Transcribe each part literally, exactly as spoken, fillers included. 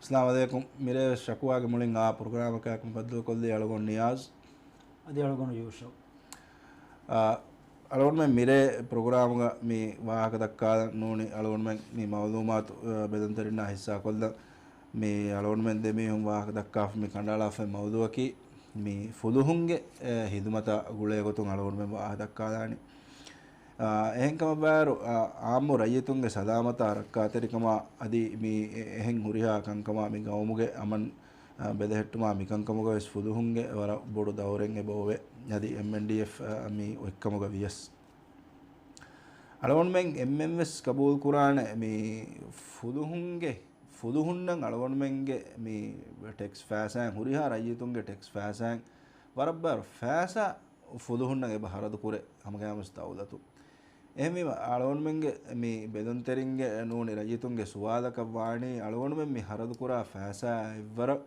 އައްސަލާމު ޢަލައިކުމް. މިރޭ ޝަކުވާގެ މުޅިން އާ ޕްރޮގްރާމަކާއެކު ބައްދަލުކޮށްލީ އަޅުގަނޑު ނިޔާޒް. އަދި އަޅުގަނޑު ޔޫޝައު. އާ، އަޅުގަނޑުމެން މިރޭ ޕްރޮގްރާމުގަ މި ވާހަކަ ދައްކާލަން ނޫނީ އަޅުގަނޑުމެން މި މައުލޫމާތު، އާ، ބެލުންތެރިންނާ ހިއްސާކޮށްލަން. މި އަޅުގަނޑުމެން ދެމީހުން ވާހަކަ ދައްކާފަ މި ކަނޑައަޅާފައި މައުޟޫއަކީ މި ފުލުހުންގެ، އެ، ހިދުމަތާ ގުޅޭ ގޮތުން އަޅުގަނޑުމެން ވާހަކަ ދައްކާލާނީ. އާ، އެހެންކަމަށްވާއިރު، އާ، އާއްމު ރައްޔިތުންގެ ސަލާމަތާ ރައްކާތެރިކަމާ އަދި މި އެ-، އެހެން ހުރިހާ ކަންކަމާ މި ގައުމުގެ އަމަން، އާ، ބެލެހެއްޓުމާ މިކަންކަމުގަވެސް ފުލުހުންގެ ވަރަށް ބޮޑު ދައުރެއް އެބައޮވޭ. އަދި އެމްއެންޑީއެފް، އާ، މި އޮތްކަމުގަ ވިޔަސް. އަޅުގަނޑުމެން އެންމެންވެސް ޤަބޫލުކުރާނެ މި ފުލުހުންގެ، ފުލުހުންނަށް އަޅުގަނޑުމެންގެ މި ޓެކްސް ފައިސާއިން، ހުރިހާ ރައްޔިތުންގެ ޓެކްސް ފައިސާއިން ވަރަށް ބާރު ފައިސާ ފުލުހުންނަށް އެބަ ހަރަދު ކުރޭ ހަމަގައިމުވެސް ދައުލަތު. އެހެންވީމަ، އަޅުގަނޑުމެންގެ މި ބެލުންތެރިންގެ ނޫނީ ރައްޔިތުންގެ ސުވާލަކަށް ވާނީ، އަޅުގަނޑުމެން މި ހަރަދުކުރާ ފައިސާ އެއްވަރަށް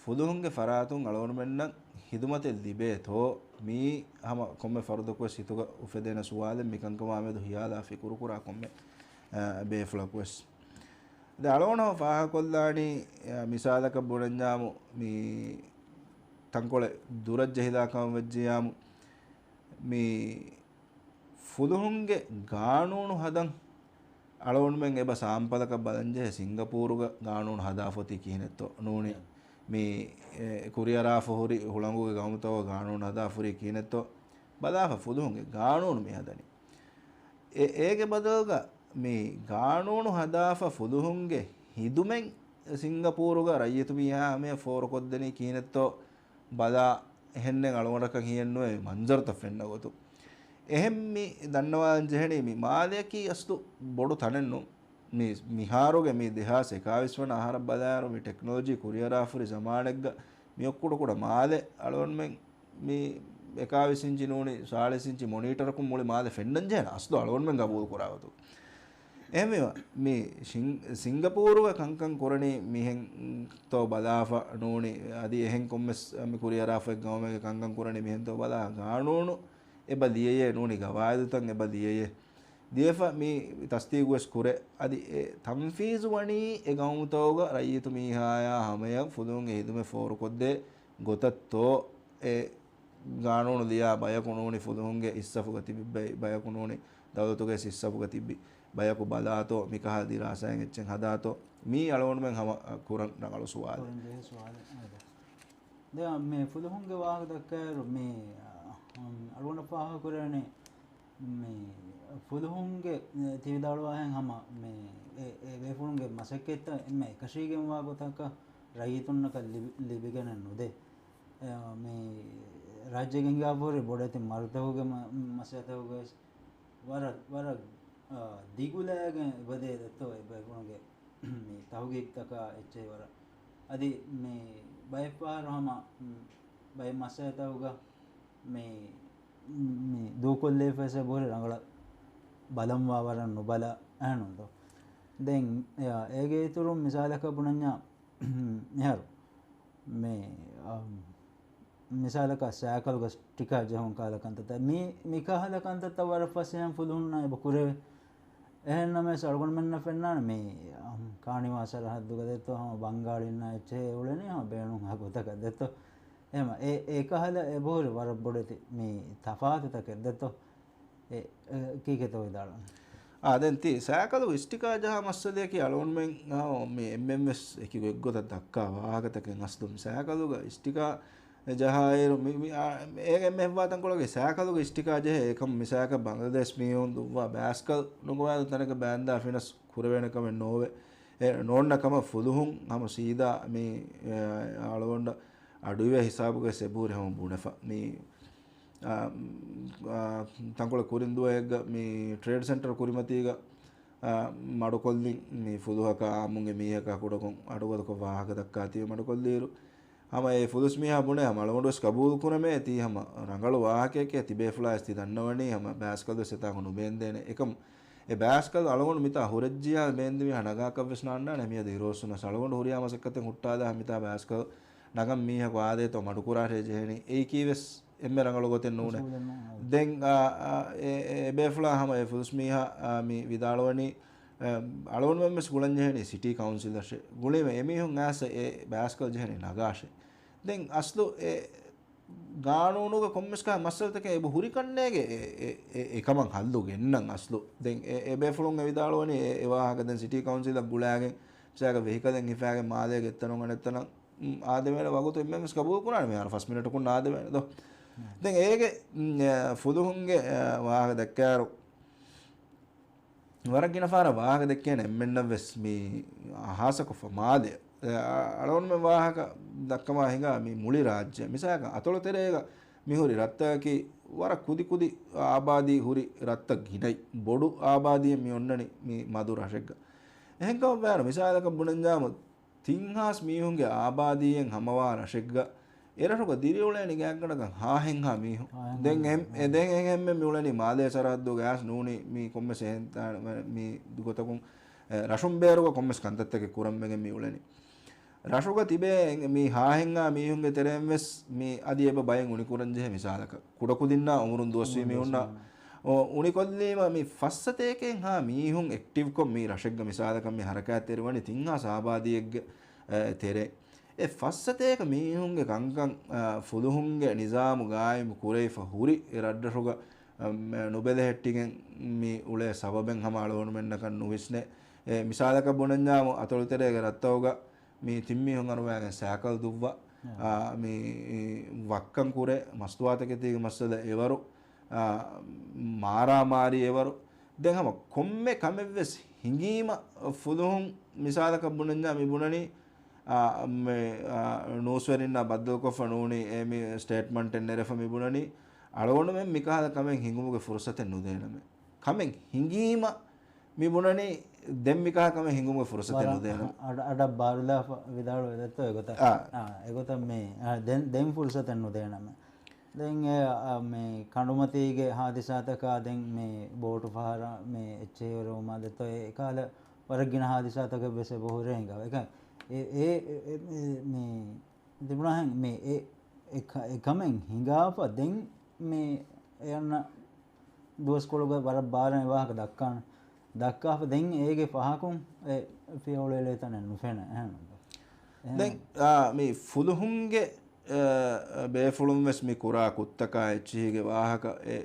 ފުލުހުންގެ ފަރާތުން އަޅުގަނޑުމެންނަށް ހިދުމަތެއް ލިބޭތޯ؟ މީ ހަމަ ކޮންމެ ފަރުދަކުވެސް ހިތުގަ އުފެދޭނެ ސުވާލެއް. މިކަންކަމާމެދު ހިޔާލާ ފިކުރުކުރާ ކޮންމެ، އަ، ބޭފުޅަކުވެސް. ދެ އަޅުގަނޑު ފާހަގަކޮށްލާނީ، އަ، މިސާލަކަށް ބުނަންޏާމު، މި ތަންކޮޅެއް ދުރަށް ޖެހިލާ ކަމަށް ވެއްޖިޔާމު، މި ފުލުހުންގެ ގާނޫނު ހަދަން އަޅުގަނޑުމެން އެބަ ސާމްޕަލަކަށް ބަލަންޖެހޭ، ސިންގަޕޫރުގަ ގާނޫނު ހަދާފަ އޮތީ ކިހިނެއްތޯ؟ ނޫނީ މި، އެ، ކުރިއަރާފަ ހުރި ހުޅަނގުގެ ގައުމުތަކުގަ ގާނޫނު ހަދާފަ ހުރީ ކިހިނެއްތޯ؟ ބަލާފަ ފުލުހުންގެ ގާނޫނު މި ހަދަނީ. އެ، އޭގެ ބަދަލުގަ މި ގާނޫނު ހަދާފަ ފުލުހުންގެ ހިދުމަތް ސިންގަޕޫރުގަ ރައްޔިތު މީހާ ހަމަޔަށް ފޯރުކޮށްދެނީ ކިހިނެއްތޯ ބަލާ، އެހެންނެއް އަޅުގަނޑަކަށް ހިއެއްނުވޭ މަންޒަރުތައް ފެންނަ ގޮތުން. އެހެން މި ދަންނަވާލަން ޖެހެނީ މި މާލެއަކީ އަސްލު ބޮޑު ތަނެއް ނޫން. މި، މިހާރުގެ މި ދެހާސް އެކާވީސް ވަނަ އަހަރަށް ބަލާއިރު މި ޓެކްނޮލޮޖީ ކުރިއަރާފަ ހުރި ޒަމާނެއްގަ މިއޮއްކުޑަކުޑަ މާލެ އަޅުގަނޑުމެން މި އެކާވީސް އިންޗި ނޫނީ ސާޅީސް އިންޗި މޮނީޓަރަކުން މުޅި މާލެ ފެންނަން ޖެހޭނެ އަސްލު އަޅުގަނޑުމެން ގަބޫލު ކުރާ ގޮތުން. އެހެންވީމަ، މި ޝިން-، ސިންގަޕޫރުގަ ކަންކަން ކުރަނީ މިހެންތޯ ބަލާފަ ނޫނީ، އަދި އެހެން ކޮންމެސް މި ކުރިއަރާފައި ގައުމެއްގެ ކަންކަން ކުރަނީ މިހެންތޯ ބަލާ ގާނޫނު އެބަ ލިޔެޔޭ ނޫނީ ގަވާއިދުތައް އެބަ ލިޔެޔޭ. ލިޔެފަ މި ތަސްދީގުވެސް ކުރޭ. އަދި އެ ތަންފީޒު ވަނީ އެ ގައުމުތަކުގަ ރައްޔިތު މީހާޔާ ހަމަޔަށް ފުލުހުންގެ ހިދުމަތް ފޯރުކޮށްދޭ ގޮތަށްތޯ އެ ގާނޫނު ލިޔާ ބަޔަކު ނޫނީ ފުލުހުންގެ ހިއްސަފުގަ ތިބި ބައި-، ބަޔަކު ނޫނީ ދައުލަތުގެ ހިއްސަފުގަ ތިބި ބަޔަކު ބަލާތޯ، މިކަހަލަ ދިރާސާއެއް އެއްޗެއް ހަދާތޯ، މީ އަޅުގަނޑުމެން ހަމަ ކުރަން ރަނގަޅު ސުވާލެއް. ކުރަން ޖެހޭ ސުވާލެއް. އާދެ. ދެ މި ފުލުހުންގެ ވާހަކަ ދައްކާއިރު މި، އަ، އަޅުގަނޑަށް ފާހަގަކުރެވެނީ މި ފުލުހުންގެ ތި ވިދާޅުވާހެން ހަމަ މި އެ، އެ ބޭފުޅުންގެ މަސައްކަތްތައް އެންމެ އެކަށީގެންވާ ގޮތަކަށް ރައްޔިތުންނަކަށް ލިބި-، ލިބިގެނެއް ނުދޭ. އެ، މި ރާއްޖޭގެ ހިނގާފަހުރި ބޮޑެތި މަރުތަކުގެ މަ-، މައްސަލަތަކުގައި ވަރަށް، ވަރަށް، އާ، ދިގުލައިގެން އެބަދޭ ދެއްތޯ އެ ބޭފުޅުންގެ މި ތަހުގީގުތަކާ އެއްޗެހި ވަރަށް. އަދި މި ބައެއްފަހަރު ހަމަ، މް، ބައެއް މައްސަލަތަކުގަ މި، މި ދޫކޮށްލެވިފައިސް އެބަހުރި ރަނގަޅަށް ބަލަންވާ ވަރަށް ނުބަލާ އެހެންނުންތޯ. ދެން އޭގެ އިތުރުން މިސާލަކަށް ބުނަންޏާ މިހާރު މި، އަ، މިސާލަކަށް ސައިކަލުގަ ސްޓިކާ ޖެހުން ކަހަލަ ކަންތައްތައް. މި، މިކަހަލަ ކަންތައްތައް ވަރަށް ފަސޭހައިން ފުލުހުންނަށް އެބަ ކުރެވޭ. އެހެންނަމަވެސް އަޅުގަނޑުމެންނަށް ފެންނާނެ މި، އަ، ކާނިވާ ސަރަހައްދުގަ ދެއްތޯ ހަމަ ބަންގާޅީންނާ އެއްޗެހި އުޅެނީ ހަމަ ބޭނުންހާ ގޮތަކަށް ދެއްތޯ. އެހެމަ އެ، އެ ކަހަލަ އެބަހުރި ވަރަށް ބޮޑެތި މި ތަފާތުތަކެއް ދެއްތޯ. އެ، އެ، ކީކޭތޯ ވިދާޅުވަނީ؟ އާ، ދެން ތި ސައިކަލު އިސްޓިކާ ޖަހާ މައްސަލަޔަކީ އަޅުގަނޑުމެން، އާ، މި އެންމެންވެސް އެކި ގޮތްގޮތަށް ދައްކާ ވާހަކަތަކެއް އަސްލު. މި ސައިކަލުގަ އިސްޓިކާ ޖަހާއިރު، މި، މި، އާ، އޭގެ އެންމެ ހެއްވާ ތަންކޮޅަކީ ސައިކަލުގަ އިސްޓިކާ ޖެހޭ. އެކަމް މިސާލަކަށް ބަނގްލަދޭޝް މީހުން ދުއްވާ ބައިސްކަލް ނުގަވާލުން ތަނަކަށް ބާންދާ ފިނަސް ކުރެވޭނެ ކަމެއް ނޯވޭ. އެ ނޯންނަ ކަމަށް ފުލުހުން ހަމަ ސީދާ މި، އެ، އަޅުގަނޑަށް އަޑުއިވޭ ހިސާބުގަ ސެބުހުރި ހަމަ ބުނެފަ. މި، އާ، އާ، ތަންކޮޅެއް ކުރިން ދުވަހެއްގަ މި ޓްރޭޑް ސެންޓަރ ކުރިމަތީގަ، އާ، މަޑުކޮށްލިން މި ފުލުހަކާ އާއްމުންގެ މީހަކާ ކުޑަކޮށް އަޑުއަދަކޮށް ވާހަކަ ދައްކާތީ މަޑުކޮށްލިއިރު، ހަމަ އެ ފުލުސް މީހާ ބުނޭ ހަމަ އަޅުގަނޑުވެސް ގަބޫލު ކުރަމޭ ތީ ހަމަ ރަނގަޅު ވާހަކައެކޭ، ތިބޭފުޅާވެސް ތި ދަންނަވަނީ ހަމަ ބައިސްކަލްވެސް އެތާކު ނުބޭންދޭނެ. އެކަމް އެ ބައިސްކަލް އަޅުގަނޑު މިތާ ހުރެއްޖިޔާ ބޭންދެވި ނަގާކަށްވެސް ނާންނާނެ މިއަދު އިރުއޮއްސުނަސް. އަޅުގަނޑު ހުރިހާ މަސައްކަތެއް ހުއްޓާލާ މިތާ ބައިސްކަލް ނަގަން މީހަކު އާދޭތޯ މަޑުކުރާށޭ ޖެހެނީ. އެއީކީވެސް އެންމެ ރަނގަޅު ގޮތެއް ނޫނޭ. ދެން، އާ، އާ، އެ، އެ، އެ ބޭފުޅާ ހަމަ އެ ފުލުސް މީހާ، އާ، މި ވިދާޅުވަނީ، އަޅުގަނޑުމެން ވެސް ގުޅަން ޖެހެނީ ސިޓީ ކައުންސިލަށޭ. ގުޅީމަ އެމީހުން އައިސް އެ ބައިސްކަލް ޖެހެނީ ނަގާށޭ. ދެން އަސްލު އެ ގާނޫނުގަ ކޮންމެސް ކަހަލަ މައްސަލަތަކެއް އެބަ ހުރި ކަންނޭގެ އެ، އެ، އެ، އެ، އެކަމަށް ހައްލު ގެންނަން އަސްލު. ދެން އެ، އެ ބޭފުޅުން އެ ވިދާޅުވަނީ އެ، އެ ވާހަކަ ދެން ސިޓީ ކައުންސިލަށް ގުޅާގެން މިސާލަކަށް ވެހިކަލެއް ހިފާގެން މާލޭގަ އެއްތަނުން އަނެއްތަނަށް، މް، އާދެވޭނެ ވަގުތު އެންމެން ވެސް ގަބޫލު ކުރާނެ މިހާރު ފަސް މިނެޓަކުން އާދެވޭނެ ދޯ. ދެން އޭގެ، މް، އެ، ފުލުހުންގެ، އެ، ވާހަކަ ދައްކާއިރު ވަރަށް ގިނަ ފަހަރަށް ވާހަކަ ދެއްކޭނެ އެންމެންނަށް ވެސް މި ހާއްސަކޮށްފަ މާލެ. އަ، އަޅުގަނޑުމެން ވާހަކަ ދައްކަމާ ހިނގާ މި މުޅި ރާއްޖެ. މިސާލަކަށް އަތޮޅު ތެރޭގަ މިހުރި ރަށްތަކަކީ ވަރަށް ކުދި ކުދި އާބާދީ ހުރި ރަށްތައް ގިނައި. ބޮޑު އާބާދީއެއް މި އޮންނަނީ މި މަދު ރަށެއްގަ. އެހެންކަމަށް ވާއިރު މިސާލަކަށް ބުނަންޏާމު ތިން ހާސް މީހުންގެ އާބާދީއެއް ހަމަވާ ރަށެއްގަ އެރަށުގަ ދިރިއުޅޭނީ ގާތްގަނޑަކަށް ހާހެއްހާ މީހުން. ހާހެއްހާ ދެން އެ، މީހުން. އެ، ދެން އެހެން އެންމެން މި އުޅެނީ މާލޭ ސަރަހައްދުގަ އައިސް ނޫނީ މީ ކޮންމެސް އެހެން ތާ-، މި ގޮތަކުން، އެ، ރަށުން ބޭރުގަ ކޮންމެސް ކަންތައްތަކެއް ކުރަން ވެގެން މި އުޅެނީ. ރަށުގަ ތިބޭ މި ހާހެއްހާ މީހުންގެ ތެރެއިން ވެސް މި އަދި އެބަ ބައެއް އުނިކުރަން ޖެހޭ މިސާލަކަށް. ކުޑަކުދިންނާ އުމުރުން ދުވަސްވީ މީހުންނާ އުނިކޮށްލީމަ މި ފައްސަތޭކައެއްހާ މީހުން އެކްޓިވްކޮށް މި ރަށެއްގަ މިސާލަކަށް މި ހަރަކާތްތެރިވަނީ ތިން ހާސް އާބާދީއެއްގެ، އެ، ތެރޭ. އެ ފައްސަތޭކަ މީހުންގެ ކަންކަން، އާ، ފުލުހުންގެ ނިޒާމު ގާއިމު ކުރެވިފަ ހުރި އެ ރަށްރަށުގަ، އަ، ނުބެލެހެއްޓިގެން މި އުޅޭ ސަބަބެއް ހަމަ އަޅުގަނޑުމެންނަކަށް ނުވިސްނޭ. އެ، މިސާލަކަށް ބުނަންޏާމު އަތޮޅުތެރޭގެ ރަށްތަކުގަ މި ތިން މީހުން އަރުވައިގެން ސައިކަލް ދުއްވާ، އާ، މި ވައްކަން ކުރޭ، މަސްތުވާތަކެތީގެ މައްސަލަ އެވަރު، އާ، މާރާމާރީ އެވަރު. ދެން ހަމަ ކޮންމެ ކަމެއްވެސް ހިނގީމަ ފުލުހުން މިސާލަކަށް ބުނަންޏާ މި ބުނަނީ، އާ، މެ، އާ، ނޫސްވެރިންނާ ބައްދަލުކޮށްފަ ނޫނީ އެ މި ސްޓޭޓްމަންޓެއް ނެރެފަ މި ބުނަނީ، އަޅުގަނޑުމެން މިކަހަލަ ކަމެއް ހިނގުމުގެ ފުރުސަތެއް ނުދޭނަމޭ. ކަމެއް ހިނގީމަ މި ބުނަނީ، ދެން މިކަހަލަ ކަމެއް ހިނގުމުގެ ފުރުސަތެއް ވަރަށް ނުދޭނަމޭ. އަޑަށް، އަޑަށް ބާރުލާފަ ވިދާޅުވެ ދެއްތޯ އެގޮތަށް. އާ. އާ، އެގޮތަށް މި، އާ، ދެން، ދެން ފުރުސަތެއް ނުދޭނަމޭ. ދެން އެ، އަ، މި ކަނޑުމަތީގެ ހާދިސާތަކާ ދެން މި ބޯޓު ފަހަރަށް މި އެއްޗެހިވެރިވުމާ ދެއްތޯ އެ ކަހަލަ ވަރަށް ގިނަ ހާދިސާތަކެއް ވެސް އެބަ ހުރޭ ހިނގާ. އެކަ-، އެ، އެ، އެ، އެ، މި، މި ތިބުނާހެން މި އެ، އެ ކަ-، އެ ކަމެއް ހިނގާފަ ދެން މި އެ އަންނަ ދުވަސްކޮޅުގަ ވަރަށް ބާރަށް އެ ވާހަކަ ދައްކާނެ. ދައްކާފަ ދެން އޭގެ ފަހަކުން އެ ފިޔަވަޅު އެޅޭ ތަނެއް ނުފެނޭ. އެހެން. ދެން، އާ، މި ފުލުހުންގެ އަ، ބޭފުޅުން ވެސް މި ކުރާ ކުށްތަކާ އެއްޗިހިގެ ވާހަކަ އެ،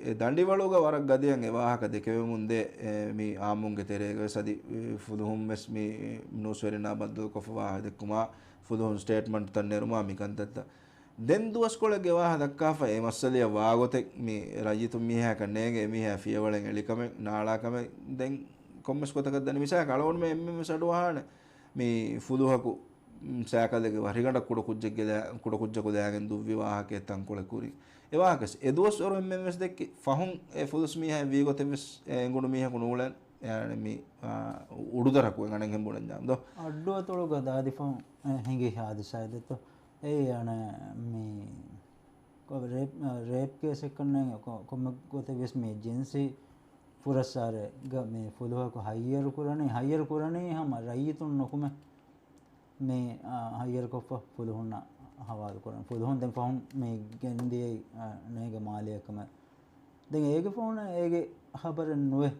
އެ ދަނޑިވަޅުގަ ވަރަށް ގަދަޔަށް އެ ވާހަކަ ދެކެވެމުން ދޭ، އެ، މި އާއްމުންގެ ތެރޭގަ ވެސް އަދި، އެ، ފުލުހުން ވެސް މި ނޫސްވެރިންނާ ބައްދަލުކޮށްފަ ވާހަކަ ދެއްކުމާ ފުލުހުން ސްޓޭޓްމަންޓްތައް ނެރުމާ މި ކަންތައްތައް. ދެން ދުވަސްކޮޅެއްގެ ވާހަކަ ދައްކާފަ އެ މައްސަލަޔަށް ވާގޮތެއް މި ރައްޔިތު މީހާއަކަށް ނޭނގެ އެމީހާ ފިޔަވަޅެއް އެޅިކަމެއް، ނާޅާކަމެއް ދެން ކޮންމެސް ގޮތަކަށް ދަނީ. މިސާލަކަށް އަޅުގަނޑުމެން އެންމެން ވެސް އަޑުއަހާނެ މި ފުލުހަކު ސައިކަލެއްގެ ވަށިގަނޑަށް ކުޑަކުއްޖެއްގެ ލާ-، ކުޑަކުއްޖަކު ލާގެން ދުއްވި ވާހަކައެއް ތަންކޮޅެއް ކުރި. އެ ވާހަކަ އެ ދުވަސްވަރު އެންމެން ވެސް ދެއްކި ފަހުން އެ ފުލުސް މީހާ ވީ ގޮތެއް ވެސް އެ އެނގުނު މީހަކު ނޫޅެން. އެ މި، އާ، އުޑުދަރަކު އެ ގަނޑެއް ހެނބުޅެން ޖާމް ދޯ. އައްޑުއަތޮޅުގަ ދާދި ފަހުން އެ ހިނގި ހާދިސާއެއް ދެއްތޯ. އެއީ އަނެއް މި ކޮ-، ރޭޕް، ރޭޕް ކޭސް އެއްކަންނޭނގެ ކޮ-، ކޮންމެ ގޮތެއް ވެސް މި ޖިންސީ ފުރައްސާރައިގަ މި ފުލުހަކު ހައްޔަރު ކުރަނީ، ހައްޔަރު ކުރަނީ ހަމަ ރައްޔިތުން ނުކުމެ. މި، އާ، ހައްޔަރުކޮށްފަ ފުލުހުންނަށް ހަވާލު ކުރަން. ފުލުހުން ދެން ފަހުން މި ގެންދިޔައީ، އާ، ނޭގެ މާލެއަށް ކަމެއް. ދެން އޭގެ ފަހުން އޭގެ ހަބަރެއް ނުވޭ.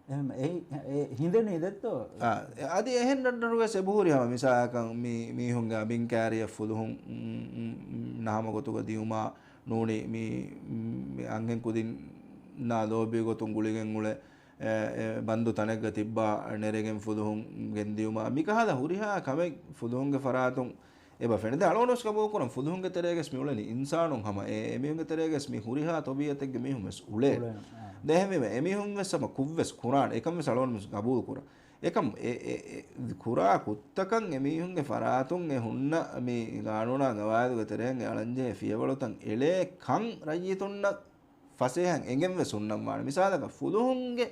އެހެން އެ، އެ ހިނދެނީ ދެއްތޯ؟ އާ، އަދި އެހެން ރަށްރަށުގަސް އެބަހުރި ހަމަ މިސާލަކަށް މި މީހުންގެ އަބިން ކާރިއަށް ފުލުހުން، ނަހަމަ ގޮތުގަ ދިޔުމާ ނޫނީ މި، މި އަންހެން ކުދިންނާ ލޯބި ގޮތުން ގުޅިގެން އުޅޭ، އެ، އެ ބަންދު ތަނެއްގަ ތިއްބާ ނެރެގެން ފުލުހުން ގެންދިޔުމާ މިކަހަލަ ހުރިހާ ކަމެއް ފުލުހުންގެ ފަރާތުން އެބަ ފެނެ. ދެން އަޅުގަނޑުވެސް ގަބޫލުކުރަން ފުލުހުންގެ ތެރޭގަސް މި އުޅެނީ އިންސާނުން ހަމަ އެ، އެމީހުންގެ ތެރޭގަސް މި ހުރިހާ ތަބީއަތެއްގެ މީހުން ވެސް އުޅޭ. އުޅޭ، އާ. ދެން އެހެންވީމަ އެމީހުން ވެސް ހަމަ ކުށްވެސް ކުރާނެ. އެކަން ވެސް އަޅުގަނޑު ވެސް ގަބޫލުކުރަން. އެކަމް އެ، އެ، އެ ކުރާ ކުށްތަކަށް އެމީހުންގެ ފަރާތުން އެ ހުންނަ މި ގާނޫނާ ގަވާއިދުގެ ތެރެއިން އެ އަޅަންޖެހޭ ފިޔަވަޅުތައް އެޅޭ ކަން ރައްޔިތުންނަށް ފަސޭހައިން އެނގެން ވެސް ހުންނަން ވާނެ. މިސާލަކަށް ފުލުހުންގެ،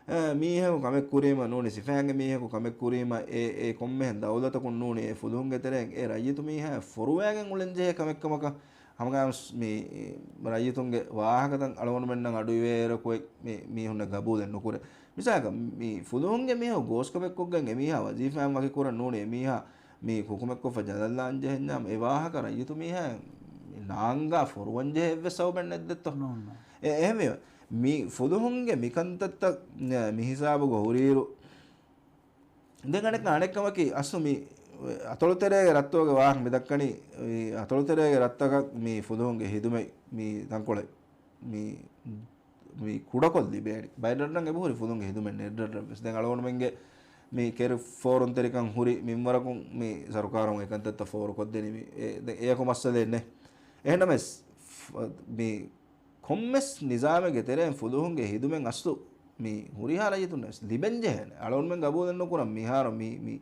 އަ، މީހަކު ކަމެއް ކުރީމަ ނޫނީ ސިފައިންގެ މީހަކު ކަމެއް ކުރީމަ އެ، އެ ކޮންމެހެން ދައުލަތަކުން ނޫނީ އެ ފުލުހުންގެ ތެރެއިން އެ ރައްޔިތު މީހާ ފޮރުވައިގެން އުޅެންޖެހޭ ކަމެއްކަމަކަށް ހަމަގާމިސް މި ރައްޔިތުންގެ ވާހަކަތައް އަޅުގަނޑުމެންނަށް އަޑުއިވޭއިރަކު މި މީހުންނަށް ގަބޫލެއް ނުކުރޭ. މިސާލަކަށް މި ފުލުހުންގެ މީހަކު ގޯސްކަމެއްކޮށްގެން އެމީހާ ވަޒީފާއިން ވަކިކުރަން ނޫނީ އެމީހާ މި ހުކުމެއްކޮށްފަ ޖަލަށްލާން ޖެހެންޏާމު އެ ވާހަކަ ރައްޔިތު މީހާ ނާންގާ ފޮރުވަން ޖެހޭ އެއްވެސް ސަބަބެއް ނެތްދެއްތޯ؟ ނޯންނާ. އެ، އެހެންވީމަ މި ފުލުހުންގެ މިކަންތައްތައް މި ހިސާބުގަ ހުރިއިރު، ދެން އަނެއް، އަނެއްކަމަކީ އަސްލު މި އަތޮޅުތެރޭގެ ރަށްތަކުގެ ވާހަކަ މި ދައްކަނީ، އަތޮޅުތެރޭގެ ރަށްތަކަށް މި ފުލުހުންގެ ހިދުމަތް މި ތަންކޮޅެއް މި، މި ކުޑަކޮށް ލިބޭނެ. ބައެއް ރަށްރަށް އެބަހުރި ފުލުހުންގެ ހިދުމަތް ނެތް ރަށްރަށް ވެސް. ދެން އަޅުގަނޑުމެންގެ މި ކެރި ފޯރުންތެރިކަން ހުރި މިންވަރަކުން މި ސަރުކާރުން އެކަންތައްތައް ފޯރުކޮށްދެނީ މި. އެ، ދެން އެޔަކު މައްސަލައެއް ނެތް. އެހެންނަމަވެސް، ފ-، މި ކޮންމެސް ނިޒާމެއްގެ ތެރެއިން ފުލުހުންގެ ހިދުމަތް އަސްލު މި ހުރިހާ ރައްޔިތުންނަށް ލިބެން ޖެހޭނެ. އަޅުގަނޑުމެން ގަބޫލެއް ނުކުރަން މިހާރު މި، މި،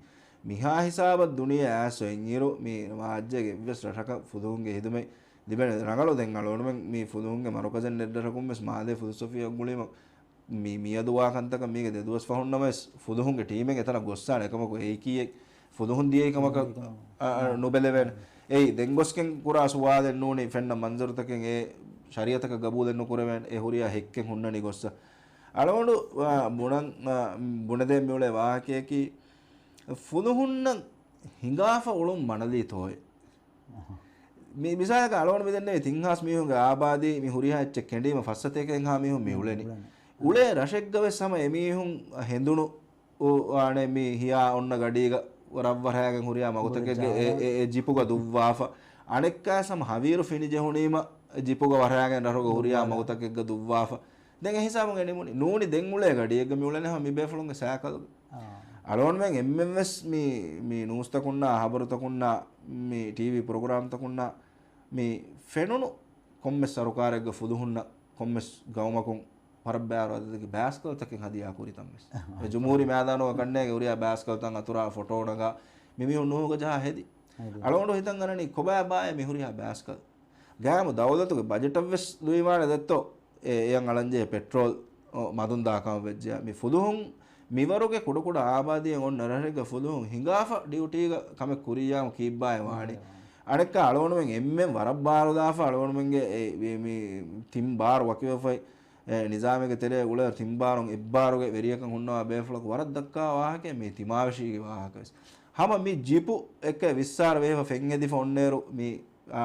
މިހާ ހިސާބަށް ދުނިޔެ އައިސް އޮތްއިރު މި ރާއްޖޭގެ އެއްވެސް ރަށަކަށް ފުލުހުންގެ ހިދުމަތް ލިބެން ރަނގަޅު. ދެން އަޅުގަނޑުމެން މި ފުލުހުންގެ މަރުކަޒެއް ނެތް ރަށަކުން ވެސް މާލޭ ފުލުސް އޮފީހަށް ގުޅީމަ މި، މިއަދު ވާ ކަންތަކަށް މީގެ ދެ ދުވަސް ފަހުން ނަމަވެސް ފުލުހުންގެ ޓީމެއް އެތަނަށް ގޮއްސާނެ އެކަމަކު އެއީކީއެއް ފުލުހުން ދިޔައީ ކަމަކަށް، އަ، އަ، ނުބެލެވޭނެ. އެއީ ދެން ގޮސްގެން ކުރާ ސުވާލެއް ނޫނީ ފެންނަ މަންޒަރުތަކެއް އެ ޝަރީއަތަކަށް ގަބޫލެއް ނުކުރެވޭނެ އެ ހުރިހާ ހެއްކެއް ހުންނަނީ ގޮއްސަ. އަޅުގަނޑު، އަ، ބުނަން، އަ، ބުނެދޭން މިއުޅޭ ވާހަކަޔަކީ ފުލުހުންނަށް ހިނގާފަ އުޅުން މަނަލީތޯއޭ؟ މި، މިސާލަކަށް އަޅުގަނޑު މިދެންނެވި ތިން ހާސް މީހުންގެ އާބާދީ މި ހުރިހާ އެއްޗެއް ކެނޑީމަ ފައްސަތޭކައެއް ހާ މީހުން މި އުޅެނީ. އުޅޭ ރަށެއްގަ ވެސް ހަމަ އެމީހުން ހެނދުނު އު، އާނެ މި ހިޔާ އޮންނަ ގަޑީގަ ރަށްވަރައިގެން ހުރިހާ މަގުތަކެއްގެ އެ، އެ، އެ ޖިޕުގަ ދުއްވާފަ. އަނެއްކާސް ހަމަ ހަވީރު ފިނި ޖެހުނީމަ ޖިޕުގަ ވަރައިގެން ރަށުގަ ހުރިހާ މަގުތަކެއްގަ ދުއްވާފަ. ދެން އެ ހިސާބުން އެ ނިމުނީ. ނޫނީ ދެން އުޅޭ ގަޑިއެއްގަ މި އުޅެނީ ހަމަ މި ބޭފުޅުންގެ ސައިކަލުގަ. އަޅުގަނޑުމެން އެންމެން ވެސް މި، މި ނޫސްތަކުންނާ، ހަބަރުތަކުންނާ، މި ޓީވީ ޕްރޮގްރާމްތަކުންނާ މި ފެނުނު ކޮންމެސް ސަރުކާރެއްގަ ފުލުހުންނަށް ކޮންމެސް ގައުމަކުން ވަރަށް ބާރު އަދަދެއްގެ ބައިސްކަލްތަކެއް ހަދިޔާ ކުރި ތަން ވެސް. އެ ޖުމްހޫރީ މައިދާނުގަ ކަންނޭގެ ހުރިހާ ބައިސްކަލްތައް އަތުރާ ފޮޓޯ ނަގާ މި މީހުން ނޫހުގަ ޖަހާ ހެދި. އަޅުގަނޑު ހިތަށް އަރަނީ ކޮބާ ބާއޭ މި ހުރިހާ ބައިސްކަލް؟ ގާމު ދައުލަތުގެ ބަޖެޓަށް ވެސް ލުއިވާނެ ދެއްތޯ އެ، އެޔަށް އަޅަންޖެހޭ ޕެޓްރޯލް މަދުން ދާ ކަމަށް ވެއްޖެޔާ. މި ފުލުހުން މިވަރުގެ ކުޑަކުޑަ އާބާދީއެއް އޮންނަ ރަށެއްގަ ފުލުހުން ހިނގާފަ ޑިއުޓީގަ ކަމެއް ކުރިއްޔާމު ކީއްބާއޭ ވާނީ؟ އަނެއްކާ އަޅުގަނޑުމެން އެންމެން ވަރަށް ބާރުދާފަ އަޅުގަނޑުމެންގެ އެ، މި، މި ތިން ބާރު ވަކިވެފައި އެ، ނިޒާމެއްގެ ތެރޭ އުޅޭ ތިން ބާރުން އެއްބާރުގެ ވެރިޔަކަށް ހުންނަވާ ބޭފުޅަކު ވަރަށް ދައްކާ ވާހަކައެއް މީ ތިމާވެށީގެ ވާހަކަ ވެސް. ހަމަ މި ޖިޕު އެއްކަ ވިއްސާރަ ވެހިފަ ފެން ހެދިފަ އޮންނޭރު މި، އާ،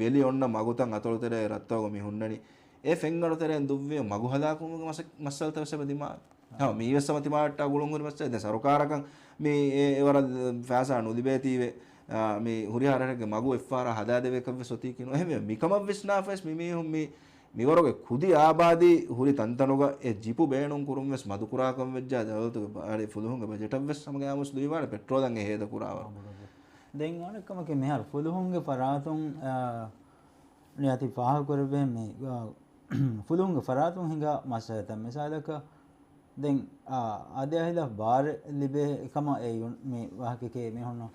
ވެލި އޮންނަ މަގުތައް އަތޮޅު ތެރޭ ރަށްތަކުގަ މި ހުންނަނީ. އެ ފެންގަނޑު ތެރެއިން ދުއްވި މަގު ހަލާކުވުމުގެ މަސަ-، މައްސަލަތައް ވެސް އެބަ ދިމާވޭ. ހަމަ މީވެސް ހަމަ ތިމާވެއްޓާ ގުޅުން ހުރި މައްސަލަ. ދެން ސަރުކާރަކަށް މި އެ، އެވަރަށް ފައިސާ ނުލިބޭތީވެ، އާ، މި ހުރިހާ ރަށެއްގެ މަގު އެއްފަހަރާ ހަދާދެވޭކަށް ވެސް އޮތީކީ ނޫން. އެހެންވެ، މިކަމަށް ވިސްނާފަވެސް މި މީހުން މި، މިވަރުގެ ކުދި އާބާދީ ހުރި ތަންތަނުގަ އެ ޖިޕު ބޭނުން ކުރުން ވެސް މަދުކުރާކަން ވެއްޖާ ދައުލަތުގެ ބާރި ފުލުހުންގެ ބަޖެޓަށް ވެސް ހަމަ ގާމުސް ލުއިވާނެ ޕެޓްރޯލަށް އެ ހޭދަ ކުރާވަރު. ދެން އަނެއްކަމަކީ މިހާރު ފުލުހުންގެ ފަރާތުން، އާ، ނިޔަތި ފާހަގަކުރެއްވިހެން މި، އާ، ފުލުހުންގެ ފަރާތުން ހިނގާ މައްސަލަތައް މިސާލަކަށް ދެން، އާ، އާދެ އާ ހިލާފް ބާރެއް ލިބޭ ކަމަށް އެ ޔުން-، މި ވާހަކައަކީ މީހުންނަށް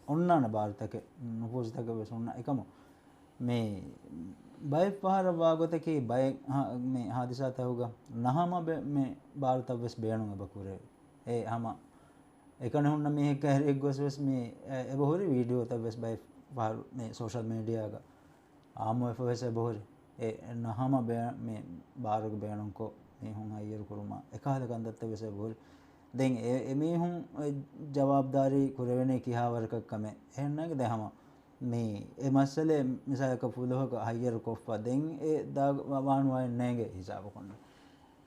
އޮންނާނެ ބާރުތަކެއް، ނުފޫޒުތަކެއް ވެސް އޮންނަ އެކަމު މި ބައެއް ފަހަރަށް ވާގޮތަކީ ބައެއް ހާ-، މި ހާދިސާތަކުގަ ނަހަމަ ބެ-، މި ބާރުތައް ވެސް ބޭނުން އެބަ ކުރޭ. އެ ހަމަ އެކަނި ހުންނަ މީހެއްގެ ހެރިއެއް ގޮސް ވެސް މި އެ-، އެބަ ހުރި ވީޑިއޯތައް ވެސް ބައެއް ފަހަރު މި ސޯޝަލް މީޑިއާގަ އާއްމުވެފަ ވެސް އެބަހުރި. އެ ނަހަމަ ބޭ-، މި ބާރުގެ ބޭނުންކޮށް، މީހުން ހައްޔަރު ކުރުމާ އެކަހަލަ ކަންތައްތައް ވެސް އެބަހުރި. ދެން އެ، އެމީހުން އެ ޖަވާބުދާރީ ކުރެވެނީ ކިހާވަރަކަށް ކަމެއް. އެހެންނަމަވެސް ދެން ހަމަ މި އެ މައްސަލައެއް މިސާލަކަށް ފުލުހަކަށް ހައްޔަރު ކޮށްފަ ދެން އެ ދާ ވާން ވާން ނޭނގެ ހިސާބަކުން.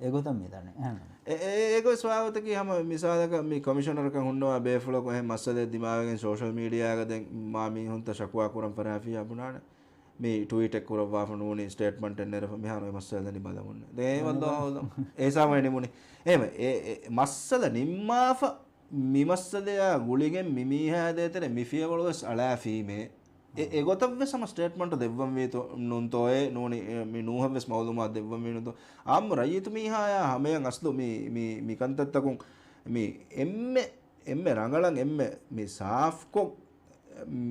އެގޮތަށް މިދަނީ. އެހެން. އެ، އެ، އެގޮތް ސުވާލުތަކީ ހަމަ މިސާލަކަށް މި ކޮމިޝަނަރަކަށް ހުންނަވާ ބޭފުޅަކު އެހެން މައްސަލައެއް ދިމާވެގެން ސޯޝަލް މީޑިއާގަ ދެން މާ މީހުންތައް ޝަކުވާ ކުރަން ފަރާފިޔާ ބުނާނެ. މި ޓުވީޓެއް ކުރައްވާފަ ނޫނީ ސްޓޭޓްމަންޓެއް ނެރެފަ މިހާރު އެ މައްސަލަ ދަނީ ބަލަމުން. ދެން އެ ވައްލާހު އަޢުލަމް. އެ ހިސާބުން ނިމުނީ. އެހެން އެ، އެ މައްސަލަ ނިންމާފަ މި މައްސަލަޔާ ގުޅިގެން މި މީހާ ދޭތެރެ މި ފިޔަވަޅު ވެސް އަޅާފީމޭ. އެ، އެގޮތަށް ވެސް ހަމަ ސްޓޭޓްމަންޓު ދެއްވަންވީތޯ ނޫންތޯއޭ ނޫނީ، އެ، މި ނޫހަށް ވެސް މައުލޫމާތު ދެއްވަންވީނުތޯ. އާއްމު ރައްޔިތު މީހާޔާ ހަމަޔަށް އަސްލު މި، މި، މި ކަންތައްތަކުން މި އެންމެ، އެންމެ ރަނގަޅަށް އެންމެ މި ސާފްކޮށް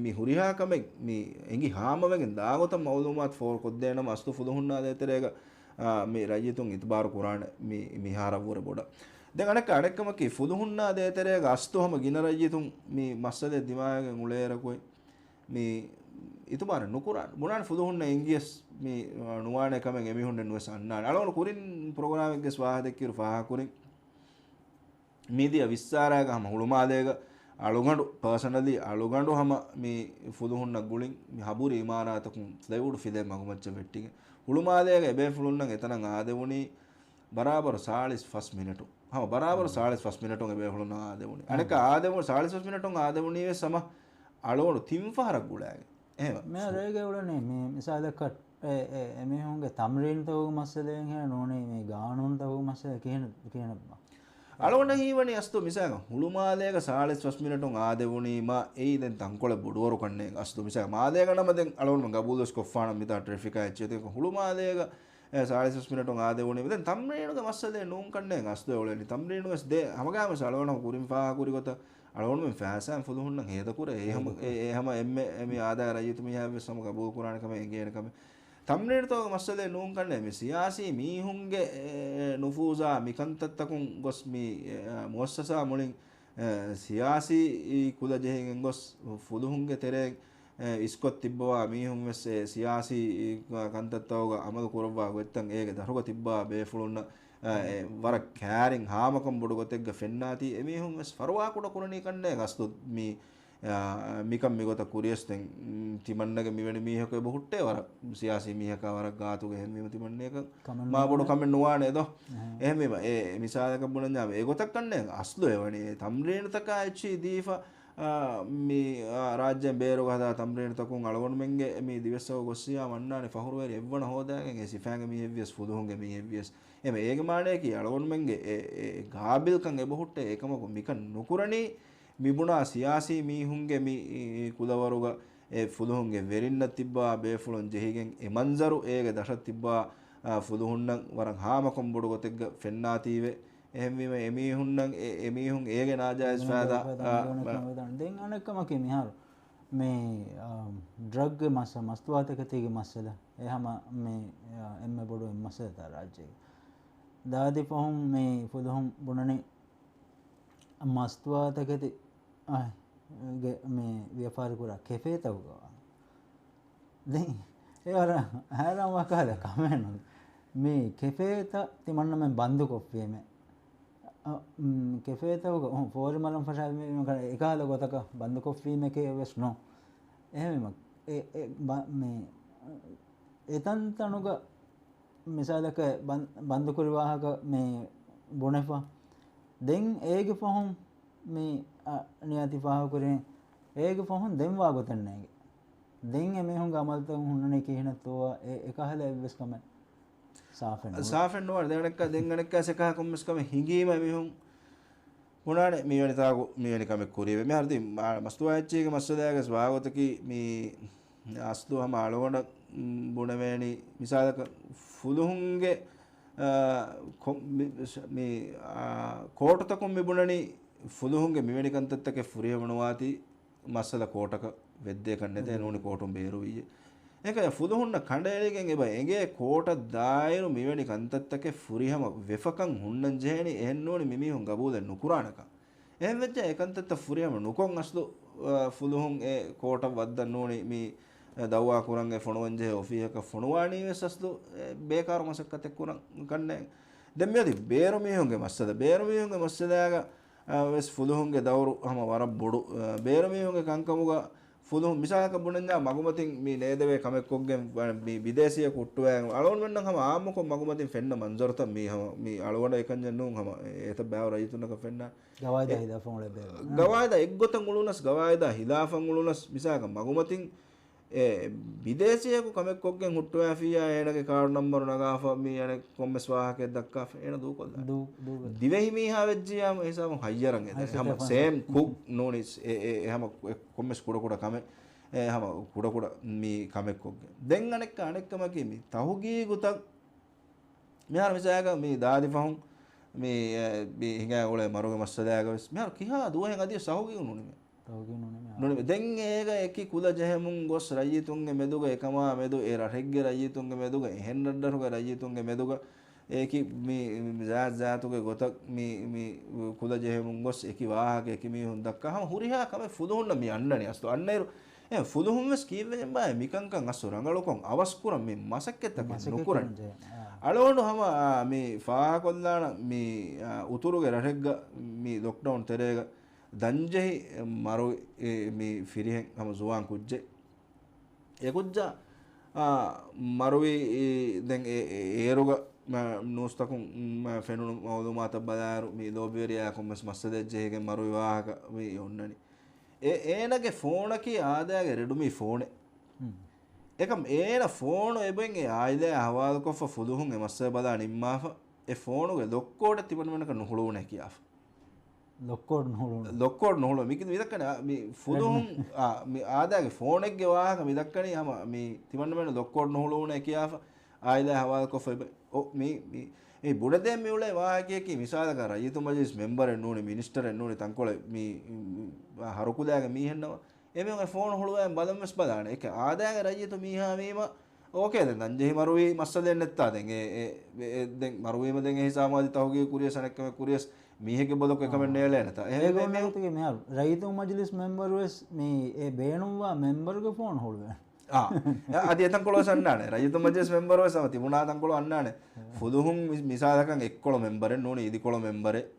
މި ހުރިހާ ކަމެއް މި އެނގި ހާމަވެގެން ދާގޮތަށް މައުލޫމާތު ފޯރުކޮށްދޭނަމަ އަސްލު ފުލުހުންނާ ދޭތެރޭގަ، އާ، މި ރައްޔިތުން އިތުބާރު ކުރާނެ މި، މިހާރަށްވުރެ ބޮޑަށް. ދެން އަނެއްކަ، އަނެއްކަމަކީ ފުލުހުންނާ ދޭތެރޭގަ އަސްލު ހަމަ ގިނަ ރައްޔިތުން މި މައްސަލައެއް ދިމާވެގެން އުޅޭއިރަކު މި އިތުބާރެއް ނުކުރާނެ. ބުނާނެ ފުލުހުންނަށް އެނގިޔަސް މި، އާ، ނުވާނެ ކަމެއް އެމީހުންނެއް ނުވެސް އަންނާނެ. އަޅުގަނޑު ކުރިން ޕްރޮގްރާމެއްގެ ވާހަކަ ދެއްކިއިރު ފާހަގަކުރިން. މިދިޔަ ވިއްސާރައިގަ ހަމަ ހުޅުމާލޭގަ އަޅުގަނޑު ޕާސަނަލީ އަޅުގަނޑު ހަމަ މި ފުލުހުންނަށް ގުޅިން މި ހަބުރި އިމާރާތަކުން ފްލައިވުޑް ފިލޭ މަގުމައްޗަށް ވެއްޓިގެން ހުޅުމާލޭގަ އެބޭފުޅުންނަށް އެތަނަށް އާދެވުނީ ބަރާބަރު ސާޅީސް ފަސް މިނެޓު. ހަމަ ބަރާބަރު ސާޅީސް ފަސް މިނެޓުން އެބޭފުޅުންނަށް އާދެވުނީ. އަނެއްކާ އާދެވުނު، ސާޅީސް ފަސް މިނެޓުން އާދެވުނީ ވެސް ހަމަ އަޅުގަނޑު ތިން ފަހަރަށް ގުޅާގެން. އެހެން. މިހާރު އޭގެ އުޅެނީ މި މިސާލަކަށް އެ، އެ، އެމީހުންގެ ތަމްރީންތަކުގެ މައްސަލައެއް ހޭ ނޫނީ މި ގާނޫނުތަކުގެ މައްސަލަ ކިހިނެއް، ކިހިނެއްބާ؟ އަޅުގަނޑަށް ހީވަނީ އަސްލު މިސާލަކަށް ހުޅުމާލޭގަ ސާޅީސް ފަސް މިނެޓުން އާދެވުނީމާ އެއީ ދެން ތަންކޮޅެއް ބޮޑުވަރު ކަންނޭނގެ އަސްލު މިސާލަކަށް މާލޭގަ ނަމަ ދެން އަޅުގަނޑު ގަބޫލުވެސް ކޮށްފާނަން މިތާ ޓްރެފިކާ އެއްޗެއް ތި ހުޅުމާލޭގަ އެ، ސާޅީސް ފަސް މިނެޓުން އާދެވުނީމަ ދެން ތަމްރީނުގެ މައްސަލައެއް ނޫން ކަންނޭނގެ އަސްލު އެ އުޅެނީ. ތަމްރީނުވެސް ދޭ ހަމަގާމިސް އަޅުގަނޑު ކުރިން ފާހަގަކުރި ގޮތަށް އަޅުގަނޑުމެން ފައިސާއިން ފުލުހުންނަށް ހޭދަކުރޭ. އެ ހަމަ، ހޭދަކުރޭ. އެ، އެ ހަމަ އެންމެ، އެ މި އާދައިގެ ރައްޔިތު މީހާވެސް ހަމަ ގަބޫލު ކުރާނެ ކަމެއް އެނގޭނެ ކަމެއް. ތަމްރީނުތަކުގެ މައްސަލައެއް ނޫން ކަންނޭ މި ސިޔާސީ މީހުންގެ، އެ، ނުފޫޒާ މި ކަންތައްތަކުން ގޮސް މި، އެ، މުއައްސަސާ މުޅިން، އެ، ސިޔާސީ ކުލަ ޖެހިގެން ގޮސް ފުލުހުންގެ ތެރެއިން، އެ، އިސްކޮށް ތިއްބަވާ މީހުން ވެސް އެ ސިޔާސީ ކަންތައްތަކުގަ އަމަލު ކުރައްވާ ގޮތްތައް އޭގެ ދަށުގަ ތިއްބަވާ ބޭފުޅުންނަށް، އެ، އެ، ވަރަށް ކައިރިން ހާމަކަން ބޮޑު ގޮތެއްގަ ފެންނާތީ އެމީހުން ވެސް ފަރުވާ ކުޑަ ކުރަނީ ކަންނޭ ގަސްދު މި، އާ، މިކަން މިގޮތަށް ކުރިޔަސް ދެން، މް، ތިމަންނަގެ މިވެނި މީހަކު އެބަ ހުއްޓޭ ވަރަށް ސިޔާސީ މީހަކާ ވަރަށް ގާތުގެ އެހެންވީމަ ތިމަންނަޔަކަށް ކަމެއް މާ ބޮޑު ނުވާނެ. ކަމެއް ނުވާނެ ދޯ. އެހެން. އެހެންވީމަ އެ މިސާލަކަށް ބުނަންޏާ އެގޮތަށް ކަންނޭ އަސްލު އެވަނީ އެ ތަމްރީނުތަކާ އެއްޗިހި ދީފަ އާ، މި، އާ، ރާއްޖޭން ބޭރުގަ ހަދާ ތަމްރީނުތަކުން އަޅުގަނޑުމެންގެ މި ދިވެއްސަކު ގޮއްސިޔާ މަންނާނެ ފަހުރުވެރި އެއްވަނަ ހޯދާގެން އެ ސިފައިންގެ މީހެއްވިޔަސް ފުލުހުންގެ މީހެއްވިޔަސް. އެމެ އޭގެ މާނަޔަކީ އަޅުގަނޑުމެންގެ އެ، އެ ގާބިލްކަން އެބަހުއްޓޭ އެކަމަކު މިކަން ނުކުރަނީ މި ބުނާ ސިޔާސީ މީހުންގެ މި، އި، ކުލަވަރުގަ އެ ފުލުހުންގެ ވެރިންނަށް ތިއްބާ ބޭފުޅުން ޖެހިގެން އެ މަންޒަރު އޭގެ ދަށަށް ތިއްބާ، އާ، ފުލުހުންނަށް ވަރަށް ހާމަކަން ބޮޑު ގޮތެއްގަ ފެންނާތީވެ. އެހެންވީމަ އެމީހުންނަށް އެ، އެމީހުން އޭގެ ނާޖާއިޒް ފައިދާ، އާ، މި ދަން ދެން އަނެއްކަމަކީ މިހާރު މި، އާ، ޑްރަގްގެ މައްސަ، މަސްތުވާތަކެތީގެ މައްސަލަ އެ ހަމަ މި، އާ، އެންމެ ބޮޑު އެއް މައްސަލަތާ ރާއްޖޭގެ. ދާދި ފަހުން މި ފުލުހުން ބުނަނީ މަސްތުވާތަކެތި، އާ، ގެ މި ވިޔަފާރި ކުރާ ކެފޭތަކުގަ ދެން އެ ވަރަށް ހައިރާންވާ ކަހަލަ ކަމެއް ނޫން. މި ކެފޭތައް ތިމަންނަމެން ބަންދުކޮށްފީމެ. އަ، މް، ކެފޭތަކުގަ، އު، ފޯރި މަލަން ފަށާ މި، މި އެކަހަލަ ގޮތަކަށް ބަންދުކޮށްފީމެކޭ ވެސް ނޫން. އެހެންވީމަ، އެ، އެ، ބަ-، މި، އެތަންތަނުގަ މިސާލަކަށް ބަން-، ބަންދުކުރި ވާހަކަ މި ބުނެފަ. ދެން އޭގެ ފަހުން މި، އަ، ނިޔާތި ފާހަގަކުރިން އޭގެ ފަހުން ދެން ވާ ގޮތެއް ނޭނގެ. ދެން އެމީހުންގެ އަމަލުތައް ހުންނަނީ ކިހިނެއްތޯ އެ އެކަހަލަ އެއްވެސް ކަމެއް ސާފެއް ނުވޭ. ސާފެއް ނުވާ. ދެން އަނެއްކާ، ދެން އަނެއްކާ ސެކަހަ ކޮންމެސް ކަމެއް ހިނގީމަ އެމީހުން ބުނާނެ މިވެނި ތާކު މިވެނި ކަމެއް ކުރީވެ. މިހާރު ތި މަ-، މަސްތުވާ އެއްޗެހިގެ މައްސަލައިގެ ވާގޮތަކީ މި އަސްލު ހަމަ އަޅުގަނޑަށް ބުނެވޭނީ މިސާލަކަށް ފުލުހުންގެ، އާ، ކޮ-، މި-، މި، އާ، ކޯޓުތަކުން މި ބުނަނީ ފުލުހުންގެ މިވެނި ކަންތައްތަކެއް ފުރިހަމަ ނުވާތީ މައްސަލަ ކޯޓަކަށް ވެއްދޭ ކަންނެތޭ ނޫނީ ކޯޓުން ބޭރުވިއްޔެ. އެކަޔަށް ފުލުހުންނަށް ކަނޑައެޅިގެން އެބަ އެނގޭ ކޯޓަށް ދާއިރު މިވެނި ކަންތައްތަކެއް ފުރިހަމަ ވެފަކަން ހުންނަން ޖެހޭނީ އެހެންނޫނީ މިމީހުން ގަބޫލެއް ނުކުރާނެކަން. އެހެންވެއްޖެ އެކަންތައްތައް ފުރިހަމަ ނުކޮށް އަސްލު، އަ، ފުލުހުން އެ ކޯޓަށް ވައްދަން ނޫނީ މި، އެ، ދައުވާ ކުރަން އެ ފޮނުވަން ޖެހޭ އޮފީހަކަށް ފޮނުވާނީ ވެސް އަސްލު، އެ، ބޭކާރު މަސައްކަތެއް ކުރަން ކަންނޭނގެ. ދެން މިއޮތީ ބޭރު މީހުންގެ މައްސަލަ. ބޭރު މީހުންގެ މައްސަލައިގަ، އަ، ވެސް ފުލުހުންގެ ދައުރު ހަމަ ވަރަށް ބޮޑު. އަ، ބޭރު މީހުންގެ ކަންކަމުގަ ފުލުހުން މިސާލަކަށް ބުނަންޏާ މަގުމަތިން މި ނޭދެވޭ ކަމެއްކޮށްގެން ވަ-، މި ބިދޭސީއަކު ހުއްޓުވައިގެން އަޅުގަނޑުމެންނަށް ހަމަ އާއްމުކޮށް މަގުމަތިން ފެންނަ މަންޒަރުތައް މީ ހަމަ މި އަޅުގަނޑަށް އެކަންޏެއް ނޫން ހަމަ އެތައް ބައިވަރު ރައްޔިތުންނަކަށް ފެންނާނެ. ގަވާއިދާ އެ-، ހިލާފަށް އުޅުނަސް، ގަވާއިދާ ހިލާފަށް އުޅުނަސް، ގަވާއިދާ ހިލާފަށް އުޅުނަސް، މިސާލަކަށް މަގުމަތިން އެ ބިދޭސީއަކު ކަމެއްކޮށްގެން ހުއްޓުވައިފިއްޔާ އޭނަގެ ކާޑު ނަންބަރު ނަގާފަ މި އަނެއް ކޮންމެސް ވާހަކައެއް ދައްކާފަ އޭނަ ދޫކޮށްލާނެ. ދޫ-، ދޫ-، ދިވެހި މީހާ ވެއްޖިޔާ ހިސާބުން ހައްޔަރަން އެދެން. ހަމަ ސޭމް ކުކް ނޫނީސް އެ، އެ، އެ ހަމަ ކޮންމެސް ކުޑަކުޑަ ކަމެއް، އެ ހަމަ ކުޑަކުޑަ މި ކަމެއްކޮށްގެން. ދެން އަނެއްކާ، އަނެއްކަމަކީ މި ތަހުގީގުތައް މިހާރު މިސާލަކަށް މި ދާދި ފަހުން މި، އެ، މި ހިނގާ އުޅޭ މަރުގެ މައްސަލައިގަ ވެސް މިހާރު ކިހާ ދުވަހެއް އަދިވެސް ތަހުގީގު ނުނިމޭ. ތަހުގީގު ނުނިމޭ. ނުނިމޭ. ދެން އޭގަ އެކި ކުލަ ޖެހެމުން ގޮސް ރައްޔިތުންގެ މެދުގަ އެކަމާ މެދު އެ ރަށެއްގެ ރައްޔިތުންގެ މެދުގަ އެހެން ރަށްރަށުގެ ރައްޔިތުންގެ މެދުގަ އެކި މި، މި ޒާތް ޒާތުގެ ގޮތަށް މި، މި ކުލަ ޖެހެމުން ގޮސް އެކި ވާހަކަ އެކި މީހުން ދައްކާ ހަމަ ހުރިހާ ކަމެއް ފުލުހުންނަށް މި އަންނަނީ އަސްލު. އަންނައިރު އެ ފުލުހުން ވެސް ކީއްވެގެންބާ މިކަންކަން އަސްލު ރަނގަޅުކޮށް އަވަސްކުރަން މި މަސައްކަތްތަކެއް މަސައްކަތް ނުކުރަން. ކުރަން ޖެހޭ. އާ. އަޅުގަނޑު ހަމަ، އާ، މި ފާހަގަކޮށްލާނަން މި، އާ، އުތުރުގެ ރަށެއްގަ މި ލޮކްޑައުން ތެރޭގަ ދަންޖެހި މަރު އެ މި ފިރިހެން ހަމަ ޒުވާން ކުއްޖެއް. އެ ކުއްޖާ، އާ، މަރުވީ ދެން އެ، އެ، އޭރުގަ ނޫސްތަކުން މަ، ފެނުނު މައުލޫމާތަށް ބަލާއިރު، މި ލޯބިވެރިޔާ ކޮންމެސް މައްސަލައެއް ޖެހިގެން މަރުވި ވާހަކަ މި އޮންނަނީ. އެ، އޭނަގެ ފޯނަކީ އާދައިގެ ރެޑްމީ ފޯނެއް. އެކަމް އޭނަ ފޯނު އެބައިން އެ އާއިލާ ހަވާލުކޮށްފަ ފުލުހުން އެ މައްސަލަ ބަލާ ނިންމާފަ، އެ ފޯނުގެ ލޮކްކޯޑެއް ތިމަންމެނަކަށް ނުހުޅުވުނޭ ކިޔާފަ. ލޮކްކޯޑް ނުހުޅުވުނު. ލޮކްކޯޑް ނުހުޅުވުނު. މި މިދައްކަނީ، އާ، މި ފުލުހުން، އާ، މި އާދައިގެ ފޯނެއްގެ ވާހަކަ މިދައްކަނީ ހަމަ މި ތިމަންމެނަށް ލޮކްކޯޑް ނުހުޅުވުނޭ ކިޔާފަ، އާއިލާ ހަވާލުކޮށްފަ އެބަ، އޮ، މި، މި، މި ބުނެދޭން މިއުޅޭ ވާހަކަޔަކީ މިސާލަކަށް ރައްޔިތު މަޖިލިސް މެމްބަރެއް ނޫނީ، މިނިސްޓަރެއް ނޫނީ، ތަންކޮޅެއް މި، މި، ހަރުކުލައިގެ މީހެއްނަމަ، އެމީހުން އެ ފޯނު ހުޅުވައި ބަލަންވެސް ބަލާނެ. އެކަ އާދައިގެ ރައްޔިތު މީހާ ވީމަ، އޯކޭ، ދެން ދަންޖެހި މަރުވީ މައްސަލައެއް ނެއްތާ. ދެން އެ، އެ، އެ، ދެން މަރުވީމަ ދެން އެ ހިސާބު އަދި ތަހުގީގު ކުރިޔަސް އަނެއްކަމެއް ކުރިޔަސް މީހެއްގެ ބޮލަކު އެކަމެއް ނޭޅޭނެތާ. އެހެންވެ މި ގޮނޑުތަކެއް މިހާރު ރައްޔިތު މަޖިލިސް މެމްބަރުވެސް މި އެ ބޭނުންވާ މެމްބަރުގެ ފޯނު ހުޅުވޭ. އާ، އަދި އެތަންކޮޅުވެސް އަންނާނެ. ރައްޔިތު މަޖިލިސް މެމްބަރުވެސް ހަމަ ތިބުނާ ތަންކޮޅު އަންނާނެ. ފުލުހުން މި، މިސާލަކަށް އެއްކޮޅު މެމްބަރެއް ނޫނީ އިދިކޮޅު މެމްބަރެއް.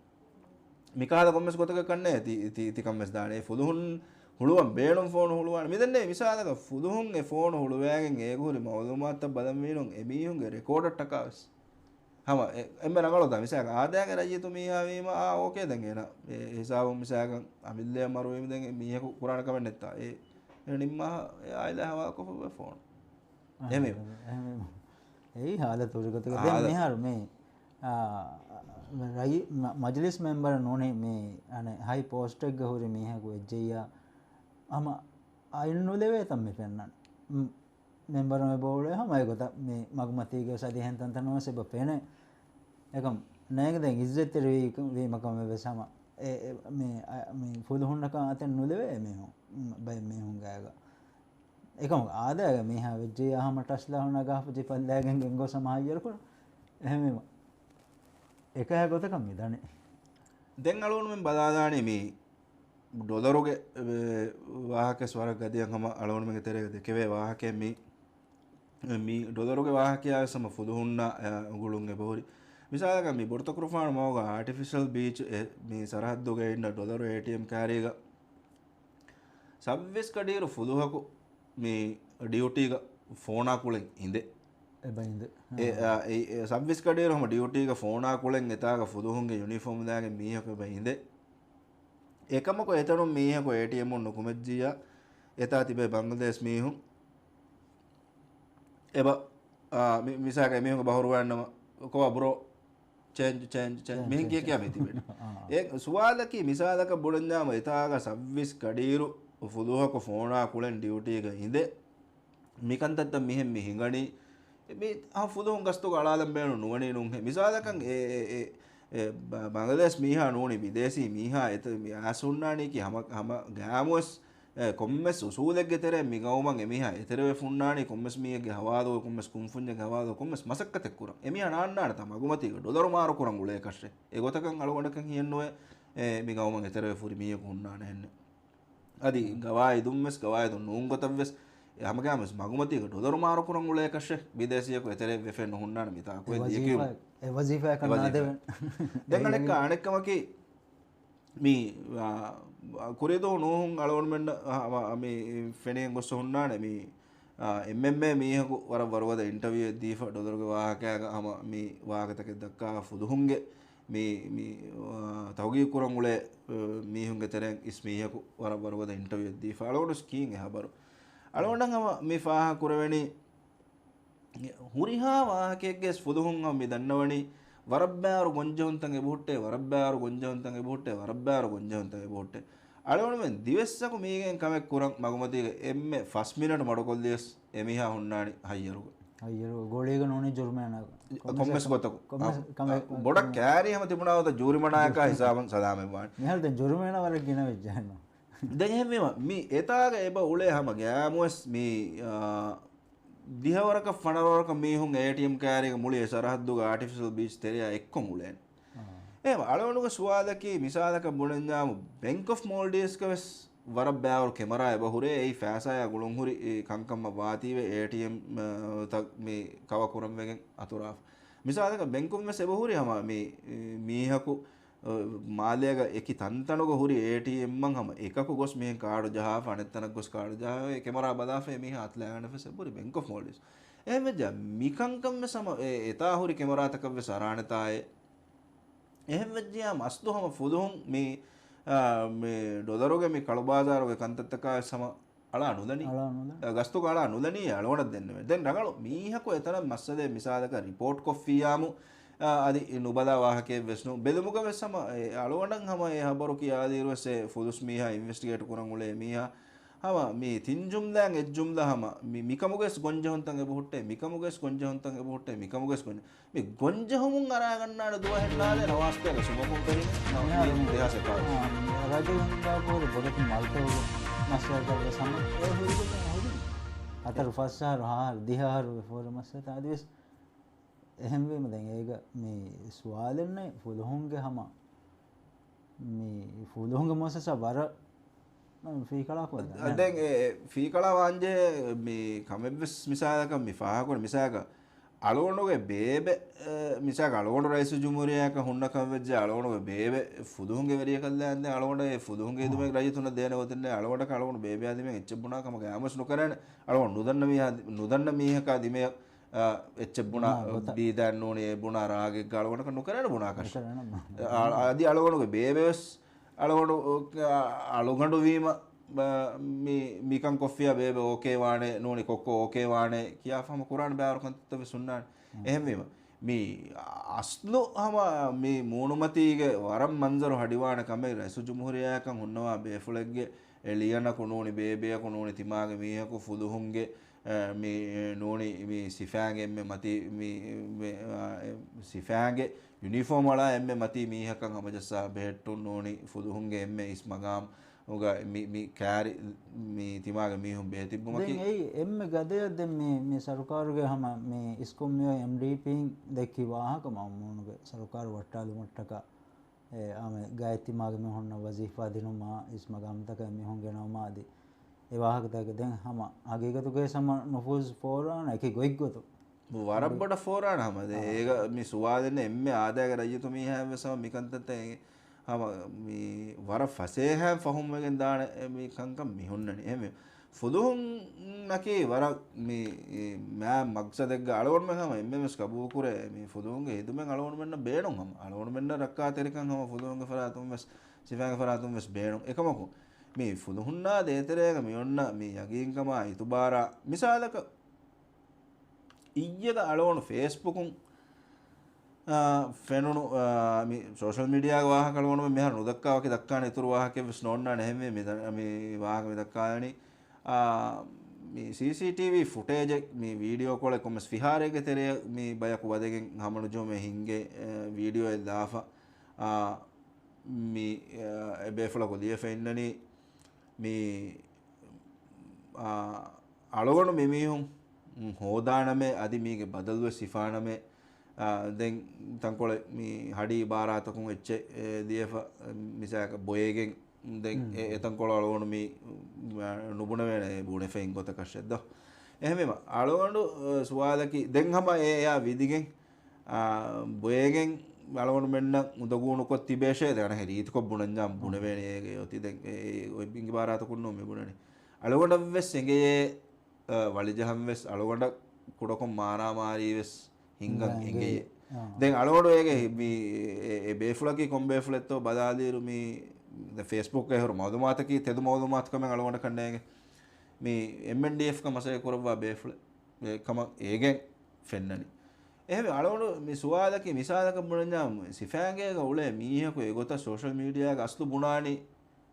މިކަހަލަ ކޮންމެސް ގޮތަކަށް ކަންނޭ ތި، ތި، ތިކަން ވެސް ދާނެ. އެ ފުލުހުން ހުޅުވަން ބޭނުން ފޯނު ހުޅުވާނެ. މިދެންނެވި މިސާލަކަށް ފުލުހުން އެ ފޯނު ހުޅުވައިގެން އޭގެ ހުރި މައުލޫމާތުތައް ބަލަންވީނުން އެމީހުންގެ ރެކޯޑަށްޓަކާ ވެސް. ހަމަ އެ، އެންމެ ރަނގަޅުތާ. މިސާލަކަށް އާދައިގެ ރައްޔިތު މީހާ ވީމަ، އާ، އޯކޭ ދެން އޭނަ އެ ހިސާބުން މިސާލަކަށް އަމިއްލައަށް މަރުވީމަ ދެން މީހަކު ކުރާނެ ކަމެއް ނެތްތާ. އެ، އެ ނިންމާ އެ އާއިލާ ހަވާލުކޮށްފަ ފޯނު. އެހެން. އެހެން. އެއީ ހާލަތު ހުރި ގޮތަކަށް. ދެން ހާލަ- މިހާރު މި އާ، ރައީ-، މަ-، މަޖިލިސް މެމްބަރ ނޫނީ މި، އަނެއް، ހައި ޕޯސްޓެއްގަ ހުރި މީހަކު ވެއްޖެއްޔާ، ހަމަ އައިން ނުލެވޭތަން މި ފެންނަން. މް، މެމްބަރުން އެބަ އުޅޭ ހަމަ އެގޮތަށް މި މަގުމަތީގަ ވެސް އަދި އެހެން ތަންތަނުން ވެސް އެބަ ފެނޭ. އެކަމް ނޭނގެ ދެން އިއްޒަތްތެރި ވީ-، ވީމަ ކަމެއް ވެސް ހަމަ އެ، އެ، މި، އަ، މި ފުލުހުންނަކަށް އަތެއް ނުލެވޭ މީހުން، މް، ބައެއް މީހުން ގާގަ. އެކަމަކު އާދައިގެ މީހާ ވެއްޖެއްޔާ ހަމަ ޓަސްލާހު ނަގާފަ ޖިޕަށް ލައިގެން ގެންގޮސް ހަމަ ހައްޔަރުކުރުން. އެހެންވީމަ އެކަހަލަ ގޮތަކަށް މި ދަނީ. ދެން އަޅުގަނޑުމެން ބަލާލާނީ މި ޑޮލަރުގެ، އެ، ވާހަކަސް ވަރަށް ގަދަޔަށް ހަމަ އަޅުގަނޑުމެންގެ ތެރޭގަ ދެކެވޭ ވާހަކައެއް މި، މި ޑޮލަރުގެ ވާހަކަޔާ ވެސް ހަމަ ފުލުހުންނާ، އެ، އުނގުޅުން އެބަހުރި. މިސާލަކަށް މި ބޮޑުތަކުރުފާނު މަގުގަ އާޓިފިޝަލް ބީޗް އެ، މި ސަރަހައްދުގަ އިންނަ ޑޮލަރު އޭޓީއެމް ކާރީގަ ސައްވީސް ކަޑިއިރު ފުލުހަކު މި ޑިއުޓީގަ ފޯނާ ކުޅެން އިނދެ. އެބަ އިނދެ. އެ، އާ، އެ، އެ ސައްވީސް ކަޑިއިރު ހަމަ ޑިއުޓީގަ ފޯނާ ކުޅެން އެތާގަ ފުލުހުންގެ ޔުނީފޯމް ލާގެން މީހަކު އެބަ އިނދެ. އެކަމަކު އެތަނުން މީހަކު އޭޓީއެމުން ނުކުމެއްޖިއްޔާ، އެތާ ތިބޭ ބަންގްލަދޭޝް މީހުން އެބަ، އާ، މި، މިސާލަކަށް އެމީހުން ބަހުރުވާންނަމަ، ކޮބާ ބްރޯ؟ ޗޭންޖް، ޗޭންޖް، ޗޭންޖް. ޗޭންޖް، މިހެން ކިޔާ ޗޭންޖް. ކިޔާ މި ތިބެނީ. އާ. އެ ސުވާލަކީ މިސާލަކަށް ބުނަންޏާމަ އެތާގަ ސައްވީސް ކަޑިއިރު ފުލުހަކު ފޯނާ ކުޅެން ޑިއުޓީގަ އިނދެ، މިކަންތައްތައް މިހެން މި ހިނގަނީ، މި ހަ ފުލުހުން ގަސްތުގަ އަޅާލަން ބޭނުން ނުވަނީ ނޫންހޭ. މިސާލަކަށް އެ، އެ، އެ، އެ، ބަ-، ބަނގްލަދޭޝް މީހާ ނޫނީ ބިދޭސީ މީހާ އެތަ-، މި އައިސް ހުންނާނީކީ ހަމަ، ހަމަ ގައިމުވެސް އެ، ކޮންމެސް އުސޫލެއްގެ ތެރެއިން މި ގައުމަށް އެމީހާ އެތެރެވެފަ ހުންނާނީ ކޮންމެސް މީހެއްގެ ހަވާލުގަ، ކޮންމެސް ކުންފުންޏެއްގެ ހަވާލުގަ، ކޮންމެސް މަސައްކަތެއް ކުރަން. އެމީހާ ނާންނާނެތާ މަގުމަތީގަ ޑޮލަރު މާރު ކުރަން އުޅޭކަށެއް. އެގޮތަކަށް އަޅުގަނޑަކަށް ހިއެއްނުވޭ، އެ، މި ގައުމަށް އެތެރެވެފަ ހުރި މީހަކު ހުންނާނެ ހެންނެއް. އަދި ގަވާއިދުންވެސް، ގަވާއިދުން ނޫން ގޮތަށްވެސް، އެ ހަމަގައިމުވެސް މަގުމަތީގަ ޑޮލަރު މާރު ކުރަން އުޅޭކަށެއް ބިދޭސީއަކު އެތެރެއަށް ވެފައެއް ނުހުންނާނެ މިތާކު އެ ދިޔަކީ. އެ ވަޒީފާއަކަށް ނާދެވެން. ދެން އަނެއްކާ، އަނެއްކަމަކީ، މި، އާ، ކުރީދުވަހު ނޫހުން އަޅުގަނޑުމެން، އާ، މި ފެނިގެން ގޮސް ހުންނާނެ މި، އާ، އެމްއެމްއޭ މީހަކު ވަރަށް ވަރުގަދަ އިންޓަވިއުއެއް ދީފަ ޑޮލަރުގެ ވާހަކައިގަ ހަމަ މި ވާހަކަތަކެއް ދައްކާ ފުލުހުންގެ މި، މި، އާ، ތަހުގީގު ކުރަން އުޅޭ، އާ، މީހުންގެ ތެރެއިން އިސް މީހަކު ވަރަށް ވަރުގަދަ އިންޓަވިއުއެއް ދީފަ އަޅުގަނޑު ކީން އެ ހަބަރު. އަޅުގަނޑަށް ހަމަ މި ފާހަގަ ކުރެވެނީ ހުރިހާ ވާހަކައެއްގެ ފުލުހުން ހަމަ މި ދަންނަވަނީ، ވަރަށް ބާރު ގޮންޖެހުންތައް އެބަހުއްޓޭ، ވަރަށް ބާރު ގޮންޖެހުންތައް އެބަހުއްޓޭ، ވަރަށް ބާރު ގޮންޖެހުންތައް އެބަހުއްޓޭ. އަޅުގަނޑުމެން ދިވެއްސަކު މީގެން ކަމެއް ކުރަން މަގުމަތީގަ އެންމެ ފަސް މިނެޓް މަޑުކޮށްލިޔަސް އެމީހާ ހުންނާނީ ހައްޔަރުގަ. ހައްޔަރު ގޮޅީގަ ނޫނީ ޖުރުމޭނާ. ކޮންމެސް ގޮތަކު. ބޮޑަށް ކާރި ހަމަ ތިބުނާ ގޮތަށް ޖޫރިމަނާޔަކާ ހިސާބަށް ސަލާމަތްވާނެ. މިހާރު ދެން ޖުރުމޭނާ ވަރަށް ގިނަ ވެއްޖެ ހެންނު. ދެން އެހެންވީމަ، މި އެތާގަ އެބަ އުޅޭ ހަމަ ގައިމުވެސް މި، އާ، ދިހަވަރަކަށް ފަނަރަވަރަކަށް މީހުން އޭޓީއެމް ކާރީގަ މުޅި އެ ސަރަހައްދުގަ އާޓިފިޝަލް ބީޗް ތެރެއަށް އެއްކޮށް އުޅޭނެ. އާ. އެހެން އަޅުގަނޑުގެ ސުވާލަކީ، މިސާލަކަށް ބުނަންޏާމު، ބެންކް އޮފް މޯލްޑިވްސްގަ ވެސް ވަރަށް ބާވަރު ކެމަރާ އެބަ ހުރޭ، އެއީ ފައިސާޔާ ގުޅުން ހުރި ކަންކަމަށް ވާތީވެ އޭޓީއެމް، އާ، ތައް މި ކަވަ ކުރަން ވެގެން އަތުރާފަ. މިސާލަކަށް ބެންކުން ވެސް އެބަ ހުރި ހަމަ މި، މީހަކު މާލޭގަ އެކި ތަންތަނުގަ ހުރި އޭޓީއެމްއަށް ހަމަ އެކަކު ގޮސް މިހެން ކާޑު ޖަހާފަ، އަނެއްތަނަށް ގޮސް ކާޑު ޖަހާފަ، އެ ކެމަރާ ބަލާފަ އެ މީހާ އަތުލާގަނެފަ އެބަހުރި ބެންކް އޮފް މޯލްޑިވްސް. އެހެންވެއްޖެ މިކަންކަން ވެސް ހަމަ އެ، އެތާ ހުރި ކެމެރާތަކަށް ވެސް އަރާނެތާއޭ. އެހެންވެއްޖެ އަސްލު ހަމަ ފުލުހުން މި، އާ، މި ޑޮލަރުގެ މި ކަޅުބާޒާރުގެ ކަންތައްތަކާ ވެސް ހަމަ އަޅާ ނުލަނީ. އަޅާ ނުލަނީ. އަ، ގަސްތުގަ އަޅާ ނުލަނީ އަޅުގަނޑަށް ދެންނެވެ. ދެން ރަނގަޅު މީހަކު އެތަނަށް މައްސަލައެއް މިސާލަކަށް ރިޕޯޓް ކޮށްފިއްޔާމު، އަ، އަދި ނުބަލާ ވާހަކައެއް ވެސް ނޫން. ބެލުމުގަ ވެސް ހަމަ އެ އަޅުގަނޑަށް ހަމަ އެ ހަބަރު ކިޔާދިއިރު ވެސް އެ ފުލުސް މީހާ އިންވެސްޓިގޭޓް ކުރަން އުޅޭ މީހާ ހަމަ މި ތިން ޖުމްލައިން އެއް ޖުމްލަ ހަމަ މި، މިކަމުގެ ވެސް ގޮންޖެހުންތައް އެބަހުއްޓޭ، މިކަމުގެ ވެސް ގޮންޖެހުންތައް އެބަހުއްޓޭ، މިކަމުގެ ވެސް ގޮންޖެ-، މި ގޮންޖެހުމުން އަރާގަންނާނެ ދުވަހެއް ނާދޭ ނަވާސް ބޭގަ ސުމަކުން ފެރިން ނަ-، މިހާރު މި އިތިހާސެއް ކާވެ. ރަޖަ ހިންދާ ބޯލި ބޮޑެތި މަލްކައުގެ މައްސަލަތައް ވެސް ހަމަ އެ ހުރިގޮތުން ހުރި. ހަތަރު ފަސް އަހަރު ހަ-، ދިހަ އަހަރު ފޯރު މައްސަލަތައް އަދިވެސް އެހެންވީމަ ދެން އޭގަ މި ސުވާލެއްނެއް ފުލުހުންގެ ހަމަ މި ފުލުހުންގެ މުއައްސަސާ ވަރަށް ފީކަޅާ ކޮށްލާ. ދެން އެ ފީކަޅާ ވާންޖެހޭ މި ކަމެއްވެސް މިސާލަކަށް މި ފާހަގަކުރި މިސާލަކަށް އަޅުގަނޑުގެ ބޭބެ، އެ، މިސާލަކަށް އަޅުގަނޑު ރައީސުލްޖުމްހޫރިއްޔާއަކަށް ހުންނަ ކަމަށްވެއްޖެ އަޅުގަނޑުގެ ބޭބެ ފުލުހުންގެ ވެރިޔަކަށް ލާންދެން އަޅުގަނޑަށް އެ ފުލުހުންގެ އިދުމެއް ރައްޔިތުންނަށް ދޭނެ ގޮތެއް ނެތް. އަޅުގަނޑަކަށް އަޅުގަނޑު ބޭބެއާ ދިމެއް އެއްޗެއް ބުނާ ކަމަށް ގައިމުވެސް ނުކެރޭނެ. އަޅުގަނޑު ނުދަންނަ މީހާ، ނުދަންނަ މީހަކާ ދިމެއަށް އެއްޗެއް ބުނާ ބީދާން ނޫނީ އެ ބުނާ ރާގެއްގަ އަޅުގަނޑަކަށް ނުކެރޭނެ ބުނާ ކަށެއް. އަ-، އަދި އަޅުގަނޑުގެ ބޭބެވެސް އަޅުގަނޑު، އަ، އަޅުގަނޑު ވީމަ، މި، މިކަން ކޮށްފިޔާ ބޭބެ އޯކޭ ވާނެ، ނޫނީ ކޮއްކޮ އޯކޭ ވާނެ ކިޔާފަ ހަމަ ކުރާނެ ބައިވަރު ކަންތައްތައް ވެސް ހުންނާނެ. އެހެންވީމަ، މި އަސްލު ހަމަ މި މޫނުމަތީގެ ވަރަށް މަންޒަރު ހަޑިވާނެ ކަމެއް ރައީސުލްޖުމްހޫރިއްޔާއަކަށް ހުންނަވާ ބޭފުޅެއްގެ އެ ލިޔަނަކު ނޫނީ ބޭބެއަކު ނޫނީ ތިމާގެ މީހަކު ފުލުހުންގެ އެ، މި، އެ، ނޫނީ މި ސިފައިންގެ އެންމެ މަތީ މި، މި، އާ، އެ، ސިފައިންގެ ޔުނީފޯމް އަޅާ އެންމެ މަތީ މީހަކަށް ހަމަޖައްސާ ބެހެއްޓުން ނޫނީ ފުލުހުންގެ އެންމެ އިސް މަގާމް އުގަ މި، މި ކާރި މި ތިމާގެ މީހުން ބޭތިއްބުމަކީ. ދެން އެއީ އެންމެ ގަދަޔަށް ދެން މި، މި ސަރުކާރުގެ ހަމަ މި އިސްކޮށް މިއޮތް އެމްޑީޕީން ދެއްކި ވާހަކަ މައުމޫނުގެ ސަރުކާރު ވައްޓާލުމަށްޓަކާ އެ، އާ، މި ގާތްތިމާގެ މީހުންނަށް ވަޒީފާ ދިނުމާ، އިސް މަގާމްތަކަށް މީހުން ގެނައުމާ އަދި އެ ވާހަކަތަކެއް ދެން ހަމަ ހަގީގަތުގައި ހަމަ ނުފޫޒު ފޯރާނެ އެކި ގޮތްގޮތު. ވަރަށް ބޮޑަށް ފޯރާނެ ހަމަ. ދެން އާ. އޭގަ މި ސުވާލެއް ނެތް. އެންމެ އާދައިގެ ރައްޔިތު މީހާއަށް ވެސް ހަމަ މިކަންތައްތައް ހަމަ މި ވަރަށް ފަސޭހައިން ފަހުމްވެގެން ދާނެ މި ކަންކަން މި ހުންނަނީ. އެހެންވެ، ފުލުހުންނަކީ ވަރަށް މި، އެ، މާ މަގްސަދެއްގަ އަޅުގަނޑުމެން ހަމަ އެންމެން ވެސް ގަބޫލުކުރޭ މި ފުލުހުންގެ ހިދުމަތް އަޅުގަނޑުމެންނަށް ބޭނުން ހަމަ. އަޅުގަނޑުމެންނަށް ރައްކާތެރިކަން ހަމަ ފުލުހުންގެ ފަރާތުން ވެސް، ސިފައިންގެ ފަރާތުން ވެސް ބޭނުން. އެކަމަކު، މި ފުލުހުންނާ ދޭތެރޭގަ މި އޮންނަ މި ޔަގީންކަމާ އިތުބާރާ މިސާލަކަށް، އިއްޔެގަ އަޅުގަނޑު ފޭސްބުކުން، އާ، ފެނުނު، އާ، މި ސޯޝަލް މީޑިއާގެ ވާހަކަ އަޅުގަނޑުމެން މިހާރު ނުދައްކާ ވަކި ދައްކާނެ އިތުރު ވާހަކައެއް ވެސް ނޯންނާނެ. އެހެންވެ، މި ދަ-، މި ވާހަކަ މި ދައްކާލަނީ، އާ، މި ސީސީޓީވީ ފުޓޭޖެއް، މި ވީޑިއޯ ކޮޅެއް ކޮންމެސް ފިހާރައެއްގެ ތެރެއަށް މި ބަޔަކު ވަދެގެން ހަމަނުޖެހުމެއް ހިންގޭ، އެ، ވީޑިއޯއެއް ލާފަ، އާ، މި، އެ، އެ ބޭފުޅަކު ލިޔެފަ އިންނަނީ، މި، އާ، އަޅުގަނޑު މި މީހުން ހޯދާނަމޭ، އަދި މީގެ ބަދަލުވެސް ހިފާނަމޭ، އާ، ދެން ތަންކޮޅެއް މި ހަޑި އިބާރާތަކުން އެއްޗެއް، އެ، ލިޔެފަ، މިސާލަކަށް ބޮއެގެން، ދެން އެ، އެތަންކޮޅު އަޅުގަނޑު މި، އާ، ނުބުނެވޭނެ އެ ބުނެފައިން ގޮތަކަށެއް ދޯ. އެހެންވީމަ، އަޅުގަނޑު، އާ، ސުވާލަކީ، ދެން ހަމަ އެ، އެއާ ވިދިގެން، އާ، ބޮއެގެން އަޅުގަނޑުމެންނަށް އުނދަގޫނުކޮށް ތިބޭށޭ، ދެން އަނެއް ރީތިކޮށް ބުނަންޏާ ބުނެވޭނެ އޭގެ އޮތީ. ދެން އެ، އެ، އޮތް އިބާރާތަކުންނޫން މި ބުނަނީ. އަޅުގަނޑަށްވެސް އެނގެޔޭ، އަ، ވަޅިޖަހަންވެސް އަޅުގަނޑަށް ކުޑަކޮށް މާރާމާރީވެސް ހިންގަން އެނގެޔޭ. އެނގެޔޭ. އާ. ދެން އަޅުގަނޑު އޭގެ މި، އެ، އެ ބޭފުޅަކީ ކޮން ބޭފުޅެއްތޯ ބަލާލިއިރު މި، ދެން ފޭސްބުކްގައި ހުރި މައުލޫމާތަކީ ތެދު މައުލޫމާތު ކަމެއް އަޅުގަނޑަށް ކަންނޭނގެ. މި އެމްއެންޑީއެފްގަ މަސައްކަތް ކުރައްވާ ބޭފުޅެއް. އެ ކަމަށް އޭގެން ފެންނަނީ. އެހެންވެ، އަޅުގަނޑު މި ސުވާލަކީ މިސާލަކަށް ބުނަންޏާ، ސިފައިންގޭގަ އުޅޭ މީހަކު އެގޮތަށް ސޯޝަލް މީޑިއާގަ އަސްލު ބުނާނީ،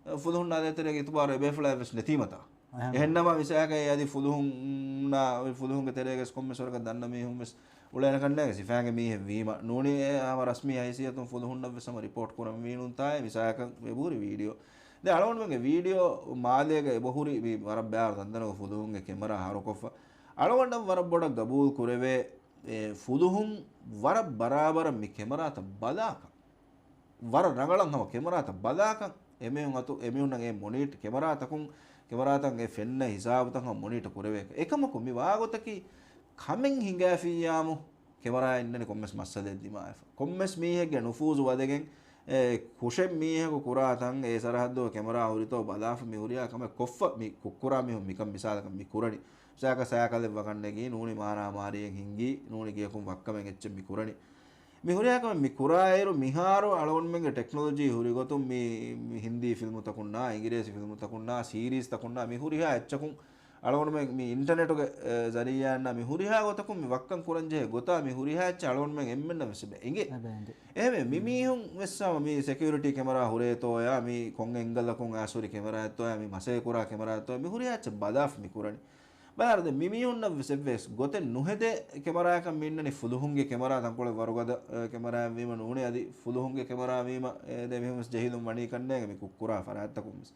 އެ، ފުލުހުންނާ ދޭތެރޭގެ އިތުބާރު އެ ބޭފުޅާއެއް ވެސް ނެތީމަތާ. އެހެން. އެހެންނަމަ މިސާލަކަށް އަދި ފުލުހުންނާ، އޮތް ފުލުހުންގެ ތެރޭގަ ވެސް ކޮންމެސް ވަރަކަށް ދަންނަ މީހުން ވެސް އުޅޭނެ ކަންނޭނގެ ސިފައިންގެ މީހެއް ވީމަ. ނޫނީ އެ ހަމަ ރަސްމީ ހައިސިއްޔަތުން ފުލުހުންނަށް ވެސް ހަމަ ރިޕޯޓް ކުރަން ވީނުންތާއޭ މިސާލަކަށް އެބަހުރި ވީޑިއޯ. ދެން އަޅުގަނޑުމެންގެ ވީޑިއޯ މާލޭގަ އެބަހުރި މި ވަރަށް ބައިވަރު ތަންތަނަކު ފުލުހުންގެ ކެމެރާ ހަރުކޮށްފަ. އަޅުގަނޑަށް ވަރަށް ބޮޑަށް ގަބޫލު ކުރެވޭ، އެ، ފުލުހުން ވަރަށް ބަރާބަރަށް މި ކެމެރާތައް ބަލާކަން. ވަރަށް ރަނގަޅަށް ހަމަ ކެމެރާތައް ބަލާކަން. އެމީހުން އަތު، އެމީހުންނަށް އެ މޮނީޓް، ކެމެރާތަކުން، ކެމެރާތައް އެ ފެންނަ ހިސާބުތައް ހަމަ މޮނީޓަ ކުރެވޭކަން. އެކަމަކު މި ވާގޮތަކީ ކަމެއް ހިނގާފިއްޔާމު ކެމެރާއެއް އިންނަނީ ކޮންމެސް މައްސަލައެއް ދިމާވެފަ. ކޮންމެސް މީހެއްގެ ނުފޫޒު ވަދެގެން އެ ކުށެއް މީހަކު ކުރާ ތަން އެ ސަރަހައްދުގަ ކެމެރާ ހުރިތޯ ބަލާފަ މި ހުރިހާ ކަމެއް ކޮށްފަ މި ކުށްކުރާ މީހުން މިކަން މިސާލަކަށް މި ކުރަނީ. ސައިކަ ސައިކަލެއް ވަކަން ނެގީ ނޫނީ މާރާމާރީއެއް ހިންގީ ނޫނީ ގެޔަކުން ވައްކަމެއް އެއްޗެއް މި ކުރަނީ. މި ހުރިހާ ކަމެއް މި ކުރާއިރު މިހާރު އަޅުގަނޑުމެންގެ ޓެކްނޮލޮޖީ ހުރި ގޮތުން މި، މި ހިންދީ ފިލްމުތަކުންނާ، އިނގިރޭސި ފިލްމުތަކުންނާ، ސީރީޒްތަކުންނާ މި ހުރިހާ އެއްޗަކުން އަޅުގަނޑުމެން މި އިންޓަނެޓުގެ، އެ، ޒަރީއާއިންނާ މި ހުރިހާ ގޮތަކުން މި ވައްކަން ކުރަން ޖެހޭ ގޮތާ މި ހުރިހާ އެއްޗެއް އަޅުގަނޑުމެން އެންމެންނަށް ވެސް އެބަ އެނގޭ. އެބަ އެނގޭ. އެހެންވެ، މި މީހުން ވެސް ހަމަ މި ސެކިއުރިޓީ ކެމެރާ ހުރޭތޯޔާ، މި ކޮން އެންގަލަކުން އައިސް ހުރި ކެމެރާއެއްތޯޔާ، މި މަސައްކަތް ކުރާ ކެމެރާއެއްތޯޔާ، މި ހުރިހާ އެއްޗެއް ބަލާފަ މި ކުރަނީ. ބަލާ ދެން މި މީހުންނަށް ވެސް އެއްވެސް ގޮތެއް ނުހެދޭ ކެމެރާއަކަށް މި އިންނަނީ ފުލުހުންގެ ކެމެރާ ތަންކޮޅެއް ވަރުގަދަ، އެ، ކެމެރާއެއް ވީމަ ނޫނީ އަދި ފުލުހުންގެ ކެމެރާ ވީމަ، އެ، ދެ މީހުން ވެސް ޖެހިލުން ވަނީ ކަންނޭނގެ މި ކުށްކުރާ ފަރާތްތަކުން ވެސް.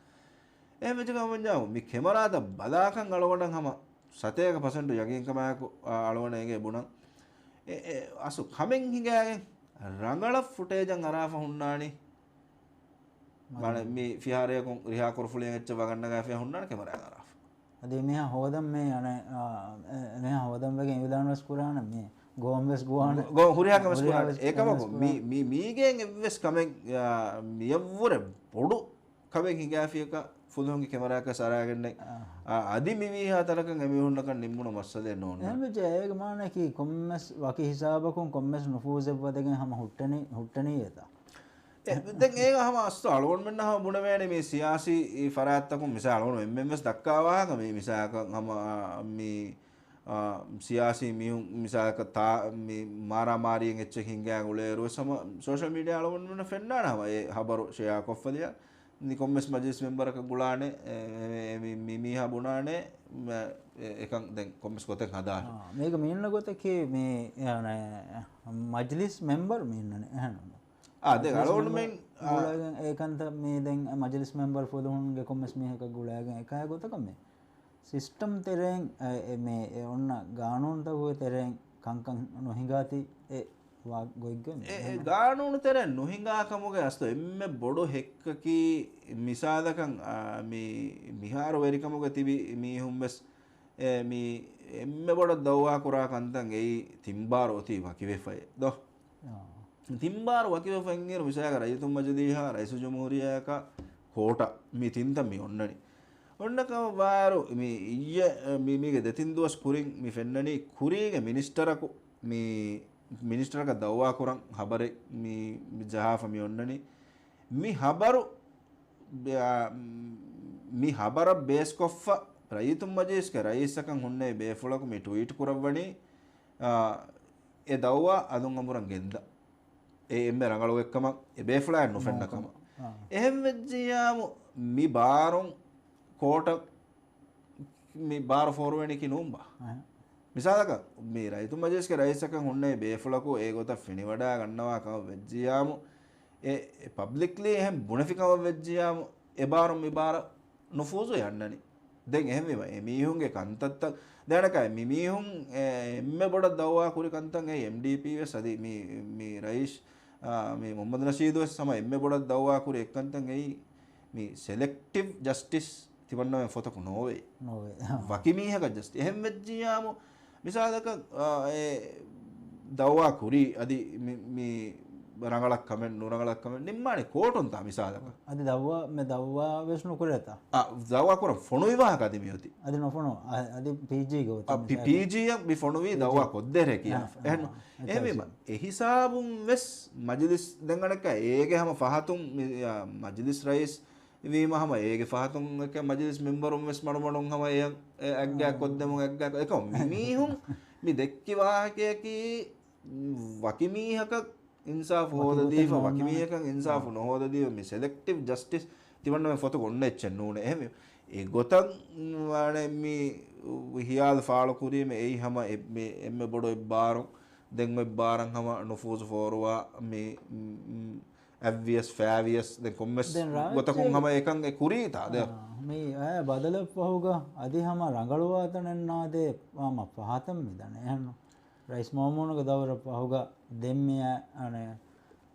އެހެން ވެއްޖެ ކަމަށް މި ކެމެރާތައް ބަލާކަން އަޅުގަނޑަށް ހަމަ ސަތޭކަ ޕަސެންޓު ޔަގީންކަމާއެކު، އަ، އަޅުގަނޑަށް އެނގޭ ބުނަން. އެ، އެ، އަސްލު ކަމެއް ހިނގާގެން ރަނގަޅަށް ފުޓޭޖަށް އަރާފަ ހުންނާނީ. މާނަ މި ފިހާރަޔަކުން ރިހާ ކުރުފުޅިއެއްޗެއް ވަގަށް ނަގާފަ ހުންނާނެ ކެމެރާ އަރާފަ. އަދި މީހާ ހޯދަން މި އަނެއް، އާ، އެ، މީހާ ހޯދަން ވެގެން އިވިދާން ވެސް ކުރާނެ މި ގޯން ވެސް ގުވާނެ. ގޯ-، ހުރިހާ ކަމެއް ހުރިހާ ކުރާނެ. ވެސް އެކަމަކު ކަމެއް މި، ކުރާނެ. މި، މީގެން އެއްވެސް ކަމެއް، އާ، މިޔަށްވުރެ ބޮޑު ކަމެއް ހިނގާފިޔަކަ ފުލުހުންގެ ކެމެރާއަކަށް ސަރާގެންނެއް. އާ. އާ، އަދި މި ވީހާ ތަނަކަށް އެމީހުންނަކަށް ނިންމުނު މައްސަލައެއް ނޯންނާނެ. އެހެންވެއްޖެ އޭގެ މާނައަކީ ކޮންމެސް ވަކި ހިސާބަކުން ކޮންމެސް ނުފޫޒެއް ވަދެގެން ހަމަ ހުއްޓަނީ، ހުއްޓަނީ އެތާ. އެ، ދެން އޭގަ ހަމަ އަސްލު އަޅުގަނޑުމެންނަށް ހަމަ ބުނެވޭނެ މި ސިޔާސީ ފަރާތްތަކުން މިސާ އަޅުގަނޑު އެންމެން ވެސް ދައްކާ ވާހަކަ މި މިސާލަކަށް ހަމަ، އާ، މި، އާ، ސިޔާސީ މީހުން މިސާލަކަށް ތާ-، މި މާރާމާރީއެއް އެއްޗެއް ހިނގާ ގުޅޭއިރު ވެސް ހަމަ ސޯޝަލް މީޑިއާ އަޅުގަނޑުމެންނަށް ފެންނާނެ ހަމަ އެ ހަބަރު ޝެއާ ކޮށްފަލިޔާ. މި ކޮންމެސް މަޖިލިސް މެމްބަރަކަށް ގުޅާނެ، އެ، އެ، މި، މި މީހާ ބުނާނެ، މަ-، އެ، އެކަން ދެން ކޮންމެސް ގޮތެއް ހަދާށޭ. އާ، މީގަ މި އިންނަ ގޮތަކީ މި، އެ، މަޖިލިސް މެމްބަރު މި އިންނަނީ އެހެން. އާ، ދެން މަޖިލިސް އަޅުގަނޑުމެން، މެމްބަރު އާ، ގުޅައިގެން އެކަންތައް މި ދެން މަޖިލިސް މެމްބަރު ފުލުހުންގެ ކޮންމެސް މީހަކަށް ގުޅައިގެން އެކާ ގޮތަކަށް މި ސިސްޓަމް ތެރެއިން، އެ، އެ، މި އެ އޮންނަ ގާނޫނުތަކުގެ ތެރެއިން ކަންކަން ނުހިނގާތީ އެ ވާ ގޮތްގެ މި އެ، އެ ގާނޫނު ތެރެއިން ނުހިނގާ ކަމުގެ އަސްލު އެންމެ ބޮޑު ހެއްކަކީ މިސާލަކަށް، އާ، މި މިހާރު ވެރިކަމުގެ ތިބި މީހުން ވެސް، އެ، މި އެންމެ ބޮޑަށް ދައުވާ ކުރާ ކަންތައް އެއީ ތިން ބާރު އޮތީ ވަކިވެފައޭ ދޯ. ތިން ބާރު ވަކިވެފަ އިންއިރު މިސާލަކަށް ރައްޔިތުން މަޖިލީހާ ރައީސުލްޖުމްހޫރިއްޔާއަކާ ކޯޓަށް މި ތިންތަން މި އޮންނަނީ. އޮންނަ ކަމަށް ވާއިރު މި އިއްޔެ މި، މީގެ ދެތިން ދުވަސް ކުރިން މި ފެންނަނީ ކުރީގެ މިނިސްޓަރަކު މި މިނިސްޓަރަކަށް ދައުވާ ކުރަން ހަބަރެއް މި، މި ޖަހާފަ މި އޮންނަނީ. މި ހަބަރު ބެ-، މި ހަބަރަށް ބޭސްކޮށްފަ ރައްޔިތުން މަޖިލިސްގެ ރައީސަކަށް ހުންނެވި ބޭފުޅަކު މި ޓްވީޓް ކުރައްވަނީ، އާ، އެ ދައުވާ އަލުން އަނބުރަން ގެންދާ. އެ އެންމެ ރަނގަޅު އެއްކަމަށް އެ ބޭފުޅާއަށް ނުފެންނަ ނޫން ކަމަށް. ކަމަށް. އާ. އެހެން ވެއްޖިއްޔާމު މި ބާރުން ކޯޓަށް މި ބާރު ފޯރުވޭނީކީ ނޫންބާ؟ އަހަ. މިސާލަކަށް، މި ރައްޔިތުން މަޖިލިސްގެ ރައީސަކަށް ހުންނެވި ބޭފުޅަކު އެ ގޮތަށް ފެނިވަޑައިގަންނަވާ ކަމަށް ވެއްޖިއްޔާމު، އެ، އެ ޕަބްލިކްލީ އެހެން ބުނެފި ކަމަށް ވެއްޖިއްޔާމު، އެ ބާރުން މި ބާރަށް ނުފޫޒު އަންނަނީ. ދެން އެހެންވީމަ، އެ މީހުންގެ ކަންތައްތައް ދެން އަނެއްކާ، މި މީހުން، އެ، އެންމެ ބޮޑަށް ދައުވާ ކުރި ކަންތައް އެ އެމްޑީޕީ ވެސް އަދި މި، މި ރައީސް، އާ، މި މުހައްމަދު ނަޝީދު ވެސް ހަމަ އެންމެ ބޮޑަށް ދައުވާ ކުރި އެއްކަންތައް އެއީ، މި ސެލެކްޓިވް ޖަސްޓިސް ތިމަންނަމެން ފޮތަކު ނޯވޭ. ނޯވޭ. ވަކި މީހަކަށް ޖަސްޓިސް. އެހެން ވެއްޖިއްޔާމު، މިސާލަކަށް، އާ، އެ ދައުވާ ކުރީ އަދި މި، މި ރަނގަޅަށް ކަމެއް، ނުރަނގަޅަށް ކަމެއް ނިންމާނެ ކޯޓުންތާ މިސާލަކަށް. އަދި ދައުވާ، މެ ދައުވާ ވެސް ނުކުރޭތާ؟ އާ، ދައުވާ ކުރަން ފޮނުވި ވާހަކަ އަދި މިއޮތީ. އަދި ނުފޮނު، އަ-، އަދި ޕީޖީގެ އޮތީ އަ، ޕީ-، މިސާލަކަށް. ޕީޖީއަށް މި ފޮނުވީ ޕީޖީ. ދައުވާ ކޮށްދޭހޭ ކިޔާ. އާ، އެހެން، އާ، އެހެންވީމަ، އެހިސާބުން ވެސް މަޖިލިސް ދެން އަނެއްކާ އޭގެ ހަމަ ފަހަތުން މި، އާ، މަޖިލިސް ރައީސް ވީމަ ހަމަ އޭގެ ފަހަތުން އެކަ މަޖިލިސް މެމްބަރުން ވެސް މަޑުމަޑުން ހަމަ އެޔަށް އެ އަތްގާތް ކޮށްދެމުން އަތްގާތް ކޮށް، އެކަމަ މި މީހުން މި ދެއްކި ވާހަކަޔަކީ ވަކި މީހަކަށް އިންސާފު ވަކި ހޯދަދީފަ، ގޮތެއް ވަކި ނޯންނާނެ. މީހަކަށް އިންސާފު އާ. ނުހޯދަދީފަ، މި ސެލެކްޓިވް ޖަސްޓިސް ތިމަންނަމެން ފޮތުގަ އޮންނަ އެއްޗެއް ނޫނޭ. އެހެންވެ، އެ ގޮތަށް ވާނެ މި ހިޔާލު ފާޅުކުރީމަ އެއީ ހަމަ އެ-، މި އެންމެ ބޮޑު އެއްބާރު، ދެން އެއްބާރަށް ހަމަ ނުފޫޒު ފޯރުވާ މި، މް، މް، އަތްވިޔަސް، ފައިވިޔަސް، ދެން ކޮންމެސް ދެން ރާއްޖެ ގޮތަކުން ހަމަ އެކަން އެ ކުރީތާ ދެ. އާ، މި އައި ބަދަލަށް ފަހުގަ އަދި ހަމަ ރަނގަޅުވާތަނެއް ނާދޭ ހަމަ ފަހަތަށް މިދަނީ. އެހެންނު؟ ރައީސް މައުމޫނުގެ ދައުރަށް ފަހުގަ ދެން މިއައި، އަނެ،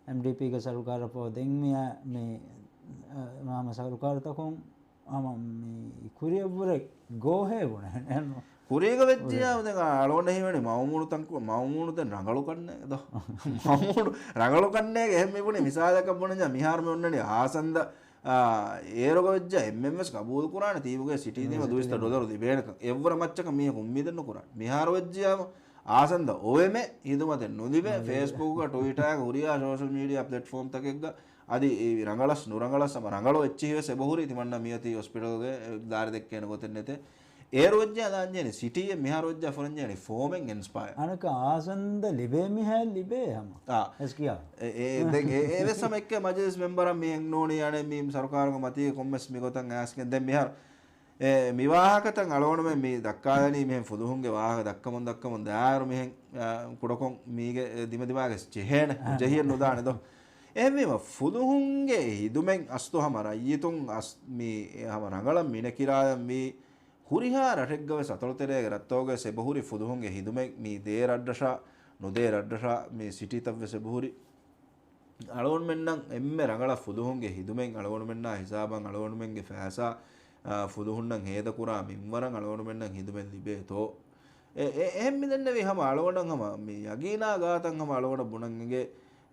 އެމްޑީޕީގެ ސަރުކާރަށް ފަހު ދެން މިއައި މި، އަ، ހަމަ ސަރުކާރުތަކުން ހަމަ މި ކުރިއަށްވުރެ ގޯހޭ ބުނެ. އެހެންނު؟ ކުރީގަ ވެއްޖިޔާ ދެން އަޅޯން ހީވަނީ މައުމޫނު ތަންކު، މައުމޫނު ދެން ރަނގަޅު ކަންނޭ ދޯ. މައުމޫނު ރަނގަޅު ކަންނޭގެ އެހެން މިބުނީ މިސާލަކަށް ބުނަންޏާ މިހާރު މި އޮންނަނީ އާސަންދަ، އާ، އޭރުގަ ވެއްޖާ އެންމެން ވެސް ގަބޫލު ކުރާނެ ތީމުގެ ސިޓީ ތީމަށް ދުވިސައްތަ ޑޮލަރު ލިބޭނެކަން. އެއްވަރަށް މައްޗަކަށް މީހަކު އުއްމީދެއް ނުކުރާނެ. މިހާރު ވެއްޖިޔާމަ އާސަންދަ އޮވެމެ ހިދުމަތެއް ނުލިބޭ، ފޭސްބުކްގަ ޓުވިޓާގަ ހުރިހާ ސޯޝަލް މީޑިއާ ޕްލެޓްފޯމްތަކެއްގަ އަދި އެ ރަނގަޅަސް ނުރަނގަޅަސް ހަމަ ރަނގަޅު އެއްޗިހި ވެސް އެބަހުރި ތިމަންނަ މިއޮތީ ހޮސްޕިޓަލްގެ ދާރި ދެއްކޭނެ ގޮތެއް ނެތޭ. އޭރު ވެއްޖެ ލާންޖޭނެ ސިޓީއެއް މިހާރު ވެއްޖާ ފުރަންޖޭނެ ފޯމެއް އިންސްޕަޔަ. އަނެކަ އާސަންދަ ލިބޭ މިހާ ލިބޭ ހަމަ. އާ. އެސް ކިޔާ. އެ، އެ، ދެން އެ، އެ ވެސް ހަމަ އެއްކެ މަޖިލިސް މެމްބަރަށް މި އެން ނޫނީ އަނެ މި ސަރުކާރުގެ މަތީގެ ކޮންމެސް މި ގޮތަށް އައިސްގެން ދެން މިހާރު އެ، މި ވާހަކަތައް އަޅުގަނޑުމެން މި ދައްކާލަނީ މިހެން ފުލުހުންގެ ވާހަކަ ދައްކަމުން ދައްކަމުން ދާއިރު މިހެން، އާ، ކުޑަކޮށް މީގެ، އެ، ދިމަދިމާގެ ޖެހޭނެ، ޖެހިއެއް ނުދާނެ ދޯ. އެހެންވީމަ ފުލުހުންގެ ހިދުމަތް އަސްލު ހަމަ ރައްޔިތުން އަސް، މި، ހަމަ ރަނގަޅަށް މިނެކިރާލަން މި ހުރިހާ ރަށެއްގަ ވެސް އަތޮޅުތެރޭގެ ރަށްތަކުގަ ވެސް އެބަހުރި ފުލުހުންގެ ހިދުމަތް މި ދޭ ރަށްރަށާ ނުދޭ ރަށްރަށާ މި ސިޓީތައް ވެސް އެބަހުރި. އަޅުގަނޑުމެންނަށް އެންމެ ރަނގަޅަށް ފުލުހުންގެ ހިދުމަތް އަޅުގަނޑުމެންނާ ހިސާބަށް އަޅުގަނޑުމެންގެ ފައިސާ، އާ، ފުލުހުންނަށް ހޭދަކުރާ މިންވަރަށް އަޅުގަނޑުމެންނަށް ހިދުމަތް ލިބޭތޯ؟ އެ، އެ، އެހެން މިދެންނެވީ ހަމަ އަޅުގަނޑަށް ހަމަ މި ޔަގީނާ ގާތަށް ހަމަ އަޅުގަނޑަށް ބުނަން އެނގޭ،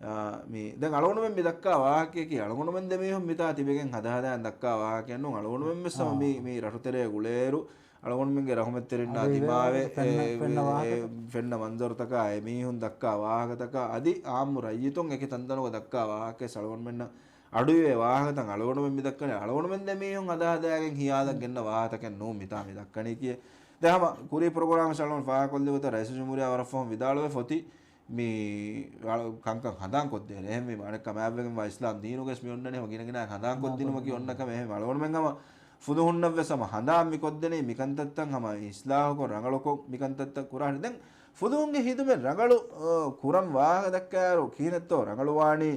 އާ، މި، ދެން އަޅުގަނޑުމެން މި ދައްކާ ވާހަކަޔަކީ އަޅުގަނޑުމެން ދެމީހުން މިތާ ތިބެގެން ހަދާ ހަދާން ދައްކާ ވާހަކައެއް ނޫން. އަޅުގަނޑުމެން ވެސް ހަމަ މި، މި ރަށުތެރޭ ގުޅޭއިރު އަޅުގަނޑުމެންގެ ރަހުމަތްތެރިންނާ ދިމާވެ، ފެންނަ، އެ، ފެންނަ އެ، ވާހަކަ. ފެންނަ މަންޒަރުތަކާ، އެމީހުން ދައްކާ ވާހަކަތަކާ، އަދި އާއްމު ރައްޔިތުން އެކި ތަންތަނުގަ ދައްކާ ވާހަކަ ވެސް އަޅުގަނޑުމެންނަށް އަޑުއިވޭ ވާހަކަތައް އަޅުގަނޑުމެން މި ދައްކަނީ، އަޅުގަނޑުމެން ދެމީހުން ހަދާ ހަދާގެން ހިޔާލަށް ގެންނަ ވާހަކަތަކެއް ނޫން މިތާ މި ދައްކަނީކީ. ދެން ހަމަ ކުރީ ޕްރޮގްރާމް ވެސް އަޅުގަނޑު ފާހަގަކޮށްލި ގޮތަށް ރައީސުލްޖުމްހޫރިއްޔާ ވަރަށް ފަހުން ވިދާޅުވެ ފޮތި މި ކަންކަން ހަނދާން ކޮށްދޭނެ. އެހެންވީމަ އަނެއްކާ މާތްވެގެންވާ އިސްލާމް ދީނުގައި ވެސް މި އޮންނަނީ ހަމަ ގިނަ ގިނައިން ހަނދާން ކޮށްދިނުމަކީ އޮންނަ ކަމެއް. އެހެންވީމަ އަޅުގަނޑުމެން ހަމަ ފުލުހުންނަށް ވެސް ހަމަ ހަނދާން މި ކޮށްދެނީ މިކަންތައްތައް ހަމަ އިސްލާހުކޮށް ރަނގަޅުކޮށް މިކަންތައްތައް ކުރާނެ. ދެން ފުލުހުންގެ ހިދުމަތް ރަނގަޅު، އަ، ކުރަން ވާހަކަ ދައްކާއިރު ކިހިނެއްތޯ ރަނގަޅުވާނީ؟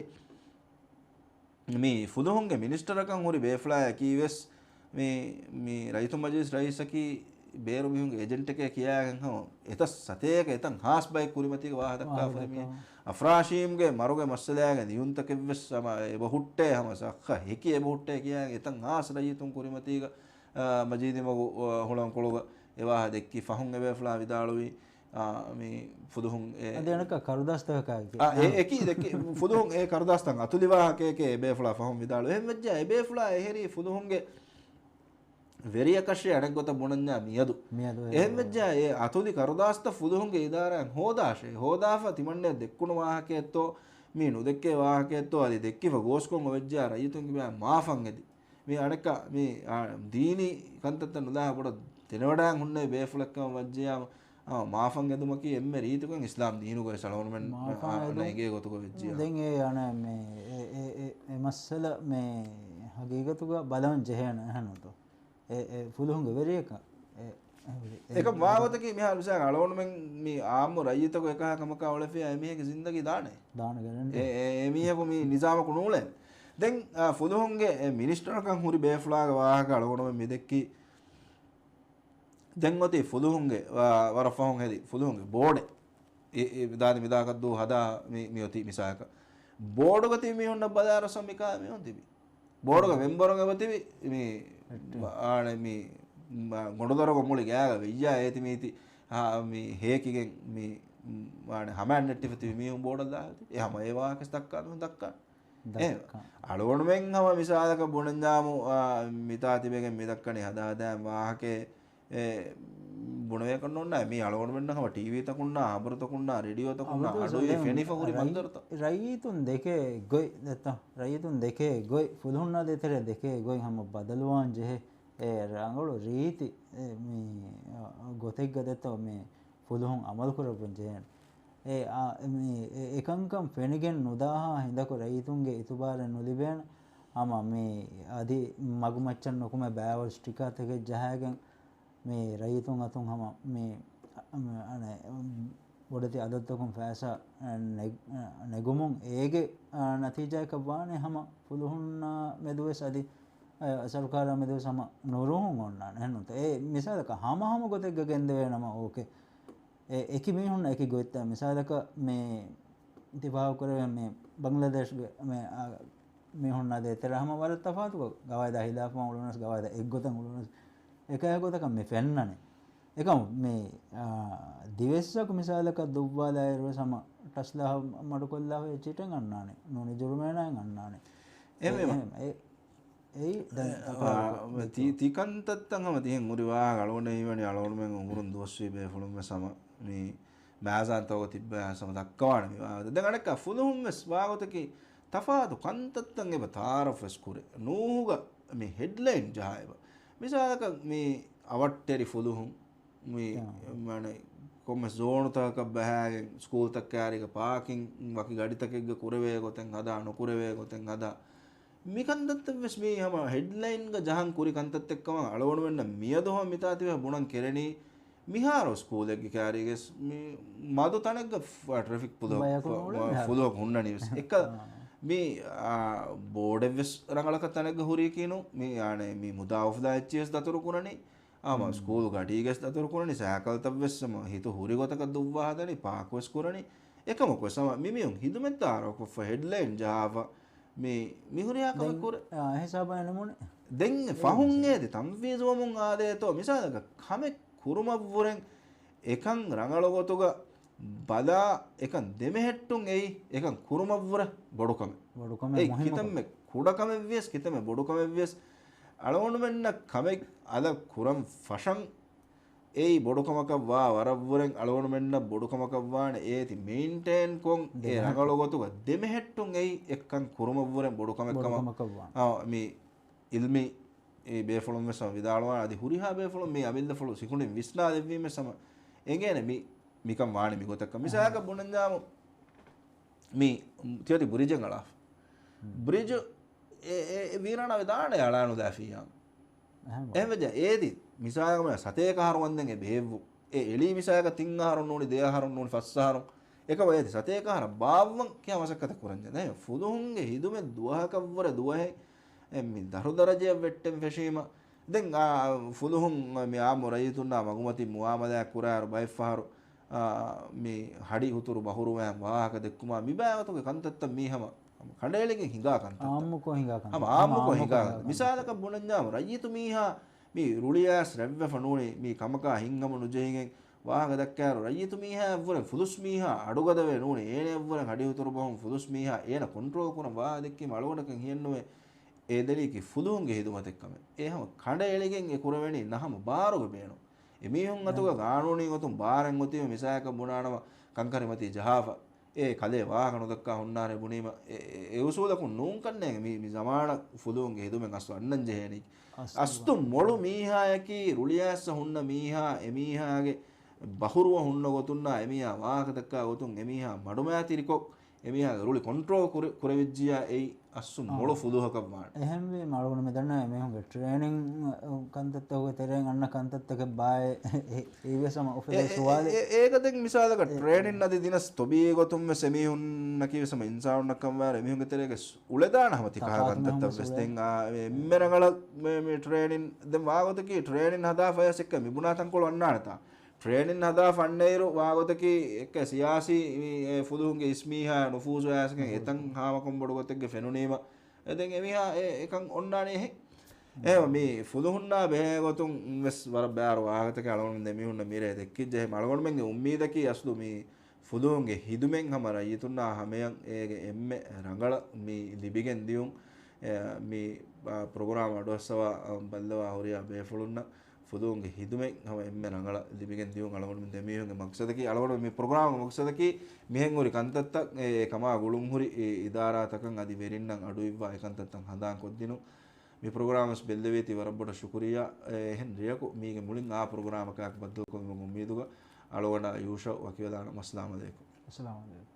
މި ފުލުހުންގެ މިނިސްޓަރަކަށް ހުރި ބޭފުޅާޔަކީ ވެސް މި، މި ރައްޔިތުން މަޖިލިސް ރައީސަކީ ބޭރު މީހުންގެ އެޖެންޓެކޭ ކިޔާގެން ހަމަ އެތައް ސަތޭކަ އެތައް ހާސް ބައެއް ކުރިމަތީގެ ވާހަކަ ދައްކާފަ މި ވާހަކަ. އަފްރާޝީމްގެ މަރުގެ މައްސަލައިގެ ލިޔުންތަކެއް ވެސް ހަމަ އެބަހުއްޓޭ ހަމަ ސައްހަ ހެކި އެބަހުއްޓޭ ކިޔާގެން އެތައް ހާސް ރައްޔިތުން ކުރިމަތީގަ، އާ، މަޖީދީމަގު، އާ، ހުޅަނގުކޮޅުގަ އެވާހަ ދެއްކި ފަހުން އެބޭފުޅާ ވިދާޅުވީ، އާ، މި ފުލުހުން އެ، އަދި އަނެއްކާ ކަރުދާސްތަކަކާ އެކި. އާ، އެ، އާ. އެކި ދެއްކި ފުލުހުން އެ ކަރުދާސްތައް އަތުލިވާހަކައެކޭ އެބޭފުޅާ ފަހުން ވިދާޅުވީ. އެހެންވެއްޖެ އެބޭފުޅާ އެހެރީ ފުލުހުންގެ ވެރިޔަކަށޭ އަނެއްގޮތަށް ބުނަންޏާ މިއަދު. މިއަދު އެ އެހެންވެއްޖެ އެ އަތުލި ކަރުދާސްތައް ފުލުހުންގެ އިދާރާއިން ހޯދާށޭ. ހޯދާފަ ތިމަންނަ ދެއްކުނު ވާހަކައެއްތޯ، މީ ނުދެއްކޭ ވާހަކައެއްތޯ، އަދި ދެއްކިފަ ގޯސްކޮށް އޮވެއްޖެ ރައްޔިތުން ކިބައިން މާފަށް އެދި. މި އަނެއްކާ މި، އާ، ދީނީ ކަންތައްތައް ނުލާ ބޮޑަށް ދެނެވަޑައިން ހުންނެވި ބޭފުޅެއްކަމަށް ވައްޖެޔާ، އާ، މާފަށް އެދުމަކީ އެންމެ ރީތިކޮށް އިސްލާމް ދީނުގައި ސަޅަވަނުމެން، މާފަށް އާ، އެދުން. އަންނަ އެނގޭ ގޮތުގަ ވެއްޖިޔާ. ދެން އެ އަނެއް މި އެ، އެ، އެ، އެ މައްސަލަ މި ހަގީގަތުގަ ބަލަން ޖެހޭނެ އެހެންނުތޯ. އެ، އެ ފުލުހުންގެ ވެރިޔަކަށް. އެ، އެ، އެކަމް ވާގޮތަކީ މިހާރު މިސާލަށް އަޅުގަނޑުމެން މި އާއްމު ރައްޔިތަކު އެކަހަ ކަމަކާ އުޅެފިޔާ އެމީހެއްގެ ޒިންދަގީ ދާނެ. ދާނެ ގެރެންޑެ. އެ، އެ، އެމީހަކު މި ނިޒާމަކު ނޫޅޭނެ. ދެން، އާ، ފުލުހުންގެ އެ މިނިސްޓަރަކަށް ހުރި ބޭފުޅާގެ ވާހަކަ އަޅުގަނޑުމެން މިދެއްކީ. ދެން އޮތީ ފުލުހުންގެ، ވަ، ވަރަށް ފަހުން ހެދި ފުލުހުންގެ ބޯޑެއް. އެ، އެ، ދާދި މިދާކަށް ދޫ ހަދާ މި، މި އޮތީ މިސާލަކަށް. ބޯޑުގަ ތިބި މީހުންނަށް ބަލާރަސް މިކާ މީހުން ތިބި. ބޯޑުގެ މެމްބަރުން އެބަތިބި މި، އެއްޓެ. އާނެ މި، މަ، ގޮނޑުދޮރުގެ މުޅި ގާގަ ވެއްޔާ އޭތި މީތި، ހާ، މި ހޭކިގެން މި، އާނެ ހަމައަށް ނެއްޓިފަ ތިބި މީހުން ބޯޑަށް ދާ އެ ހަމަ އެ ވާހަކަ ދައްކާ މީހުން ދައްކާ. އެ، ދައްކާ. އަޅުގަނޑުމެން ހަމަ މިސާލަކަށް ބުނަންޏާމު، އާ، މިތާ ތިބެގެން މި ދައްކަނީ ހަދާ ހަދާ ވާހަކައެއް، އެ، ބުނެވޭކަށް ނޯންނާ. މީ އަޅުގަނޑުމެންނަށް ހަމަ ޓީވީތަކުންނާ، ހަބަރުތަކުންނާ، ރޭޑިއޯތަކުންނާ، އަބަދުވެސް އަޑުއިވި ދެން ފެނިފަ ހުރި ރައި، މަންޒަރުތައް. ރައްޔިތުން ދެކޭ ގޮތް، ދެއްތަ؟ ރައްޔިތުން ދެކޭ ގޮތް، ފުލުހުންނާ ދޭތެރޭ ދެކޭ ގޮތް ހަމަ ބަދަލުވާން ޖެހޭ. އެ ރަނގަޅު ރީތި، އެ، މި، އަ، ގޮތެއްގަ ދެއްތަ މި ފުލުހުން އަމަލުކުރައްވަން ޖެހޭނެ. އެ، އާ، މި، އެ، އެކަންކަން ފެނިގެން ނުދާހާ ހިނދަކު ރައްޔިތުންގެ އިތުބާރެއް ނުލިބޭނެ. ހަމަ މި އަދި މަގުމައްޗަށް ނުކުމެ ބައިވަރު ސްޓިކާތަކެއް ޖަހައިގެން މި ރައްޔިތުން އަތުން ހަމަ މި، އަ، އަނެއް، ބޮޑެތި އަދަދުތަކުން ފައިސާ، އަ، ނެ-، އަ، ނެގުމުން އޭގެ، އަ، ނަތީޖާއަކަށް ވާނެ ހަމަ ފުލުހުންނާ މެދުވެސް އަދި، އަ، ސަރުކާރާ މެދުވެސް ހަމަ ނުރޫހުން އޮންނާނެ. އެހެންނުތަ؟ އެ މިސާލަކަށް ހަމަ ހަމަ ގޮތެއްގަ ގެންދެވޭނަމަ އޯކޭ. އެ، އެކި މީހުންނަށް އެކި ގޮތްތައް. މިސާލަކަށް މި ތި ފާހަގަކުރެވޭ މި ބަނގްލަދޭޝްގެ މި، އާ، މީހުންނާ ދޭތެރޭ ހަމަ ވަރަށް ތަފާތުކޮށް، ގަވާއިދާ ހިލާފުވާން އުޅުނަސް، ގަވާއިދާ އެއްގޮތަށް އުޅުނަސް، އެކަހަލަ ގޮތަކަށް މި ފެންނަނީ. އެކަމު މި، އާ، ދިވެއްސަކު މިސާލަކަށް ދުއްވާލާއިރުވެސް ހަމަ ޓަސްލާ މަޑުކޮށްލާފައި ޗިޓެއް އަންނާނެ. ނޫނީ ޖުރުމޭނާއެއް އަންނާނެ. އެހެންވީމަ. އެ، އެ، އެއީ ދެން އެ، އަކަރަކު އާ، ދެއްކެވި. ތި، ތި ކަންތައްތައް ހަމަ ތިހެން ހުރި ވާހަކަ އަޅުގަނޑަށް ހީވަނީ އަޅުގަނޑުމެން އުމުރުން ދުވަސްވީ ބޭފުޅުން ވެސް ހަމަ މި މާޒާން ތަވަގަ ތިއްބަޔާ ހަމަ ދައްކަވާނެ މި ވާހަކަ. ދެން އަނެއްކާ ފުލުހުން ވެސް ވާގޮތަކީ ތަފާތު ކަންތައްތައް އެބަ ތައާރަފް ވެސް ކުރޭ. ނޫހުގަ މި ހެޑްލައިން ޖަހާ އެބަ. މިސާލަކަށް މި އަވަށްޓެރި ފުލުހުން މި އާ. މާނަ ކޮންމެ ޒޯނުތަކަކަށް ބަހާގެން ސްކޫލްތައް ކާރީގަ ޕާކިން ވަކި ގަޑިތަކެއްގަ ކުރެވޭ ގޮތެއް ހަދާ، ނުކުރެވޭ ގޮތެއް ހަދާ. މި ކަންތައްތައް ވެސް މީ ހަމަ ހެޑްލައިންގަ ޖަހަން ކުރި ކަންތައްތައް ކަމަށް އަޅުގަނޑުމެންނަށް މިއަދު ހަމަ މިތާ ތިބެ ބުނަން ކެރެނީ. މިހާރު ސްކޫލެއްގެ ކާރީގެސް މި މަދު ތަނެއްގަ ފް-، ޓްރެފިކް ފުލުހަކު، ބަޔަކު ނޫޅެ ފު-، މިހާރު. ފުލުހަކު ހުންނަނީ ވެސް. އެއްކަ އާ. މި، އާ، ބޯޑެއް ވެސް ރަނގަޅަކަށް ތަނެއްގަ ހުރީކީނު، މި، އާނެ، މި މުދާ އުފުލާ އެއްޗި ވެސް ދަތުރު ކުރަނީ. އާ، މަ ހުން. ސްކޫލު ގަޑީގެސް ދަތުރު ކުރަނީ، ސައިކަލްތައް ވެސް ހަމަ ހިތު ހުރި ގޮތަކަށް ދުއްވާ ހަދަނީ، ޕާކް ވެސް ކުރަނީ. އެކަމަކު ވެސް ހަމަ މި މީހުން ހިދުމަތް ތައާރަފް ކޮށްފަ ހެޑްލައިން ޖަހާފަ މި، މި ހުރިހާ ކަމެއް ދެން، ކުރޭ. އާ، އެ ހިސާބަށް އެނެމުނެ. ދެން އެ ފަހުން ހިސާބަށް. އޭތި ތަންފީޒުވަމުން އާދޭތޯ، މިސާލަކަށް ކަމެއް ކުރުމަށްވުރެން އެކަން ރަނގަޅު ގޮތުގަ ބަލާ، އެކަން ދެމެހެއްޓުން އެއީ، އެކަން ކުރުމަށްވުރެ ބޮޑު ކަމެއް. ބޮޑު ކަމެއް، އެއީ މުހިންމު ކަމެއް. ކިތަންމެ ކުޑަ ކަމެއް ވިޔަސް، ކިތަންމެ ބޮޑު ކަމެއް ވިޔަސް، އަޅުގަނޑުމެންނަށް ކަމެއް އަލަށް ކުރަން ފަށަން އެއީ ބޮޑު ކަމަކަށް ވާ ވަރަށްވުރެން އަޅުގަނޑުމެންނަށް ބޮޑު ކަމަކަށް ވާނެ އޭތި މެއިންޓެއިން ކޮށް އެ ދެމެހެއްޓުން. ރަނގަޅު ގޮތުގަ ދެމެހެއްޓުން އެއީ އެއްކަން ކުރުމަށްވުރެން ބޮޑު ކަމެއް ބޮޑު ކަމަށް. ކަމަކަށް ވާނެ. އާ، މި އިލްމީ އެ ބޭފުޅުން ވެސް ހަމަ ވިދާޅުވާނެ އަދި ހުރިހާ ބޭފުޅުން މި އަމިއްލަފުޅު ސިކުނޑިން ވިސްނާލެއްވީމެސް ހަމަ އެނގޭނެ މި، މިކަން ވާނެ މި ގޮތަކަށް. މިސާލަކަށް ބުނަންޏާމު މި ތިޔަތި ބުރިޖެއް އަޅާފަ. ހުން. ބްރިޖު އެ، އެ، އެ ވީރާނާވެ ދާނެ އަޅާނުލާފިއްޔާ. އެހެން ވަ. އެހެން ވެއްޖެ އޭދި މިސާލަކަށް ސަތޭކަ އަހަރު ވަންދެން އެ ބޭއްވު. އެ އެޅީ މިސާލަކަށް ތިން އަހަރު ނޫނީ، ދެ އަހަރު ނޫނީ، ފަސް އަހަރު. އެކަމަށް އޭދި ސަތޭކަ އަހަރަށް ބާއްވަން ކިޔާ މަސައްކަތެއް ކުރަންޖެ. ދެން ފުލުހުންގެ ހިދުމަތް ދުވަހަކަށްވުރެ ދުވަހެއް އެ މި ދަށު ދަރަޖައަށް ވެއްޓެން ފެށީމަ. ދެން އާ، ފުލުހުން މި އާއްމު ރައްޔިތުންނާ މަގުމަތިން މުއާމަލާތް ކުރާއިރު ބައެއްފަހަރު، އާ، މި ހަޑި ހުތުރު ބަހުރުވައި ވާހަކަ ދެއްކުމާ މި ބާވަތުގެ ކަންތައްތައް މީ ހަމަ، ހަމަ ކަނޑައެޅިގެން ހިނގާ ކަންތައްތައް. އާއްމުކޮށް ހިނގާ ކަންތައް. ހަމަ އާއްމުކޮށް ހަމަ ހިނގާ އާއްމުކޮށް ކަންތައް. ހިނގާ މިސާލަކަށް ބުނަންޏާމު ރައްޔިތު މީހާ މި ރުޅިއައިސް ރަތްވެފަ ނޫނީ، މި ކަމަކާ ހިތްހަމަ ނުޖެހިގެން ވާހަކަ ދައްކާއިރު، ރައްޔިތު މީހާއަށްވުރެ ފުލުސް މީހާ އަޑުގަދަވެ ނޫނީ، އޭނައަށްވުރެ ހަޑި ހުތުރު ބަހުން ފުލުސް މީހާ އޭނަ ކޮންޓްރޯލް ކުރަން ވާހަކަ ދެއްކީމަ އަޅުގަނޑަކަށް ހިޔެއްނުވޭ. އެ ދެނީކީ ފުލުހުންގެ ހިދުމަތެއްކަމެއް. އެ ހަމަ ކަނޑައެޅިގެން އެ ކުރެވެނީ ނަހަމަ ބާރުގެ ބޭނުން. އެ މީހުން އަތުގަ ގާނޫނީ ގޮތުން ބާރެއް އޮތީމަ މިސާލަކަށް ބުނާނަމަ ކަންކަރި މަތީ ޖަހާފަ. އެ ކަލޭ ވާހަކަ ނުދައްކާ ހުންނާނެ ބުނީމަ، އެ، އެ، އެ އުސޫލަކުން ނޫން ކަންނޭނގެ މި، މި ޒަމާނަށް ފުލުހުންގެ ހިދުމަތް އަސްލު އަންނަން ޖެހޭނީ. އަސްލު އަސްލު ވާ. މޮޅު މީހާޔަކީ ރުޅިއައިސް ހުންނަ މީހާ، އެ މީހާގެ ބަހުރުވަ ހުންނަ ގޮތުންނާ، އެ މީހާ ވާހަކަ ދައްކާ ގޮތުން، އެ މީހާ މަޑުމައިތިރިކޮށް، އެ މީހާގެ ރުޅި ކޮންޓްރޯލް ކުރެ، ކުރެވިއްޖިޔާ އެއީ އަސްލު އާ. މޮޅު ފުލުހަކަށް ވާނެ. އެހެންވީމަ އަޅުގަނޑު މި ދަންނަވަނީ މީހުންގެ ޓްރޭނިން ކަންތައްތަކުގެ ތެރެއިން އަންނަ ކަންތައްތަކެއް ބާއޭ. އެ، އެ، އެއީވެސް ހަމަ އުފެދޭ އެ، އެ، ސުވާލެއް. އެ، އޭގަ ދެން މިސާލަކަށް އެ، ޓްރޭނިން އަދި ދިނަސް ތޮބީއީ ގޮތުން ވެސް އެމީހުންނަކީ ވެސް ހަމަ އިންސާނުންނަކަށް ވާއިރު އެމީހުންގެ ތެރޭގަ އުޅެދާނެ ހަމަ ތިކަހަލަ ތަފާތު ކަންތައްތައް މީހުން ވެސް. އުޅޭ. ދެން އާ، އެ، އެންމެ ރަނގަޅަށް މި، މި ޓްރޭނިން ދެން ވާގޮތަކީ ޓްރޭނިން ހަދާފަޔަސް އެއްކަ މި ބުނާ ތަންކޮޅު އަންނާނެތާ. ޓްރޭނިން ހަދާފަ އަންނައިރު ވާގޮތަކީ އެއްކަ ސިޔާސީ މި، އެ، ފުލުހުންގެ އިސް މީހާ ނުފޫޒު އައިސްގެން ނުފޫޒު. އެތަން ހާމަކޮށް ބޮޑު ގޮތެއްގެ ފެނުނީމަ. އެ ދެން އެމީހާ އެ، އެކަން އޮންނާނީ އެހެން. އެހެން މި ފުލުހުންނާ ބެހޭ ގޮތުން ވެސް ވަރަށް ބާރު ވާހަކަތަކެއް އަޅުގަނޑު ދެމީހުންނަށް މިރޭ ދެއްކިއްޖެ. އެހެން އަޅުގަނޑުމެންގެ އުއްމީދަކީ އަސްލު މި ފުލުހުންގެ ހިދުމަތް ހަމަ ރައްޔިތުންނާ ހަމަޔަށް އޭގެ އެންމެ ރަނގަޅަށް މި ލިބިގެން ދިޔުން. އެ، މި، އާ، ޕްރޮގްރާމް އަޑުއައްސަވާ، އާ، ބައްލަވާ ހުރިހާ ބޭފުޅުންނަށް ފުލުހުންގެ ހިދުމަތް ހަމަ އެންމެ ރަނގަޅަށް ލިބިގެން ދިޔުން އަޅުގަނޑުމެން ދެމީހުންގެ މަގްސަދަކީ. އަޅުގަނޑު މި ޕްރޮގްރާމްގެ މަގްސަދަކީ މިހެން ހުރި ކަންތައްތައް އެ، އެ ކަމާ ގުޅުން ހުރި އި، އިދާރާތަކަށް އަދި ވެރިންނަށް އަޑުއިއްވާ އެކަންތައްތައް ހަނދާން ކޮށްދިނުން. މި ޕްރޮގްރާމް ވެސް ބެއްލެވީތީ ވަރަށް ބޮޑަށް ޝުކުރިއްޔާ. އެ، އެހެން ރެޔަކު މީގެ މުޅިން އާ ޕްރޮގްރާމަކާއެކު ބައްދަލުކޮށްލުމުގެ އުއްމީދުގަ އަޅުގަނޑާ ޔޫޝައު ވަކިވެލާނަމަ. އައްސަލާމު ޢަލައިކުމް. އައްސަލާމު ޢަލައިކުމް.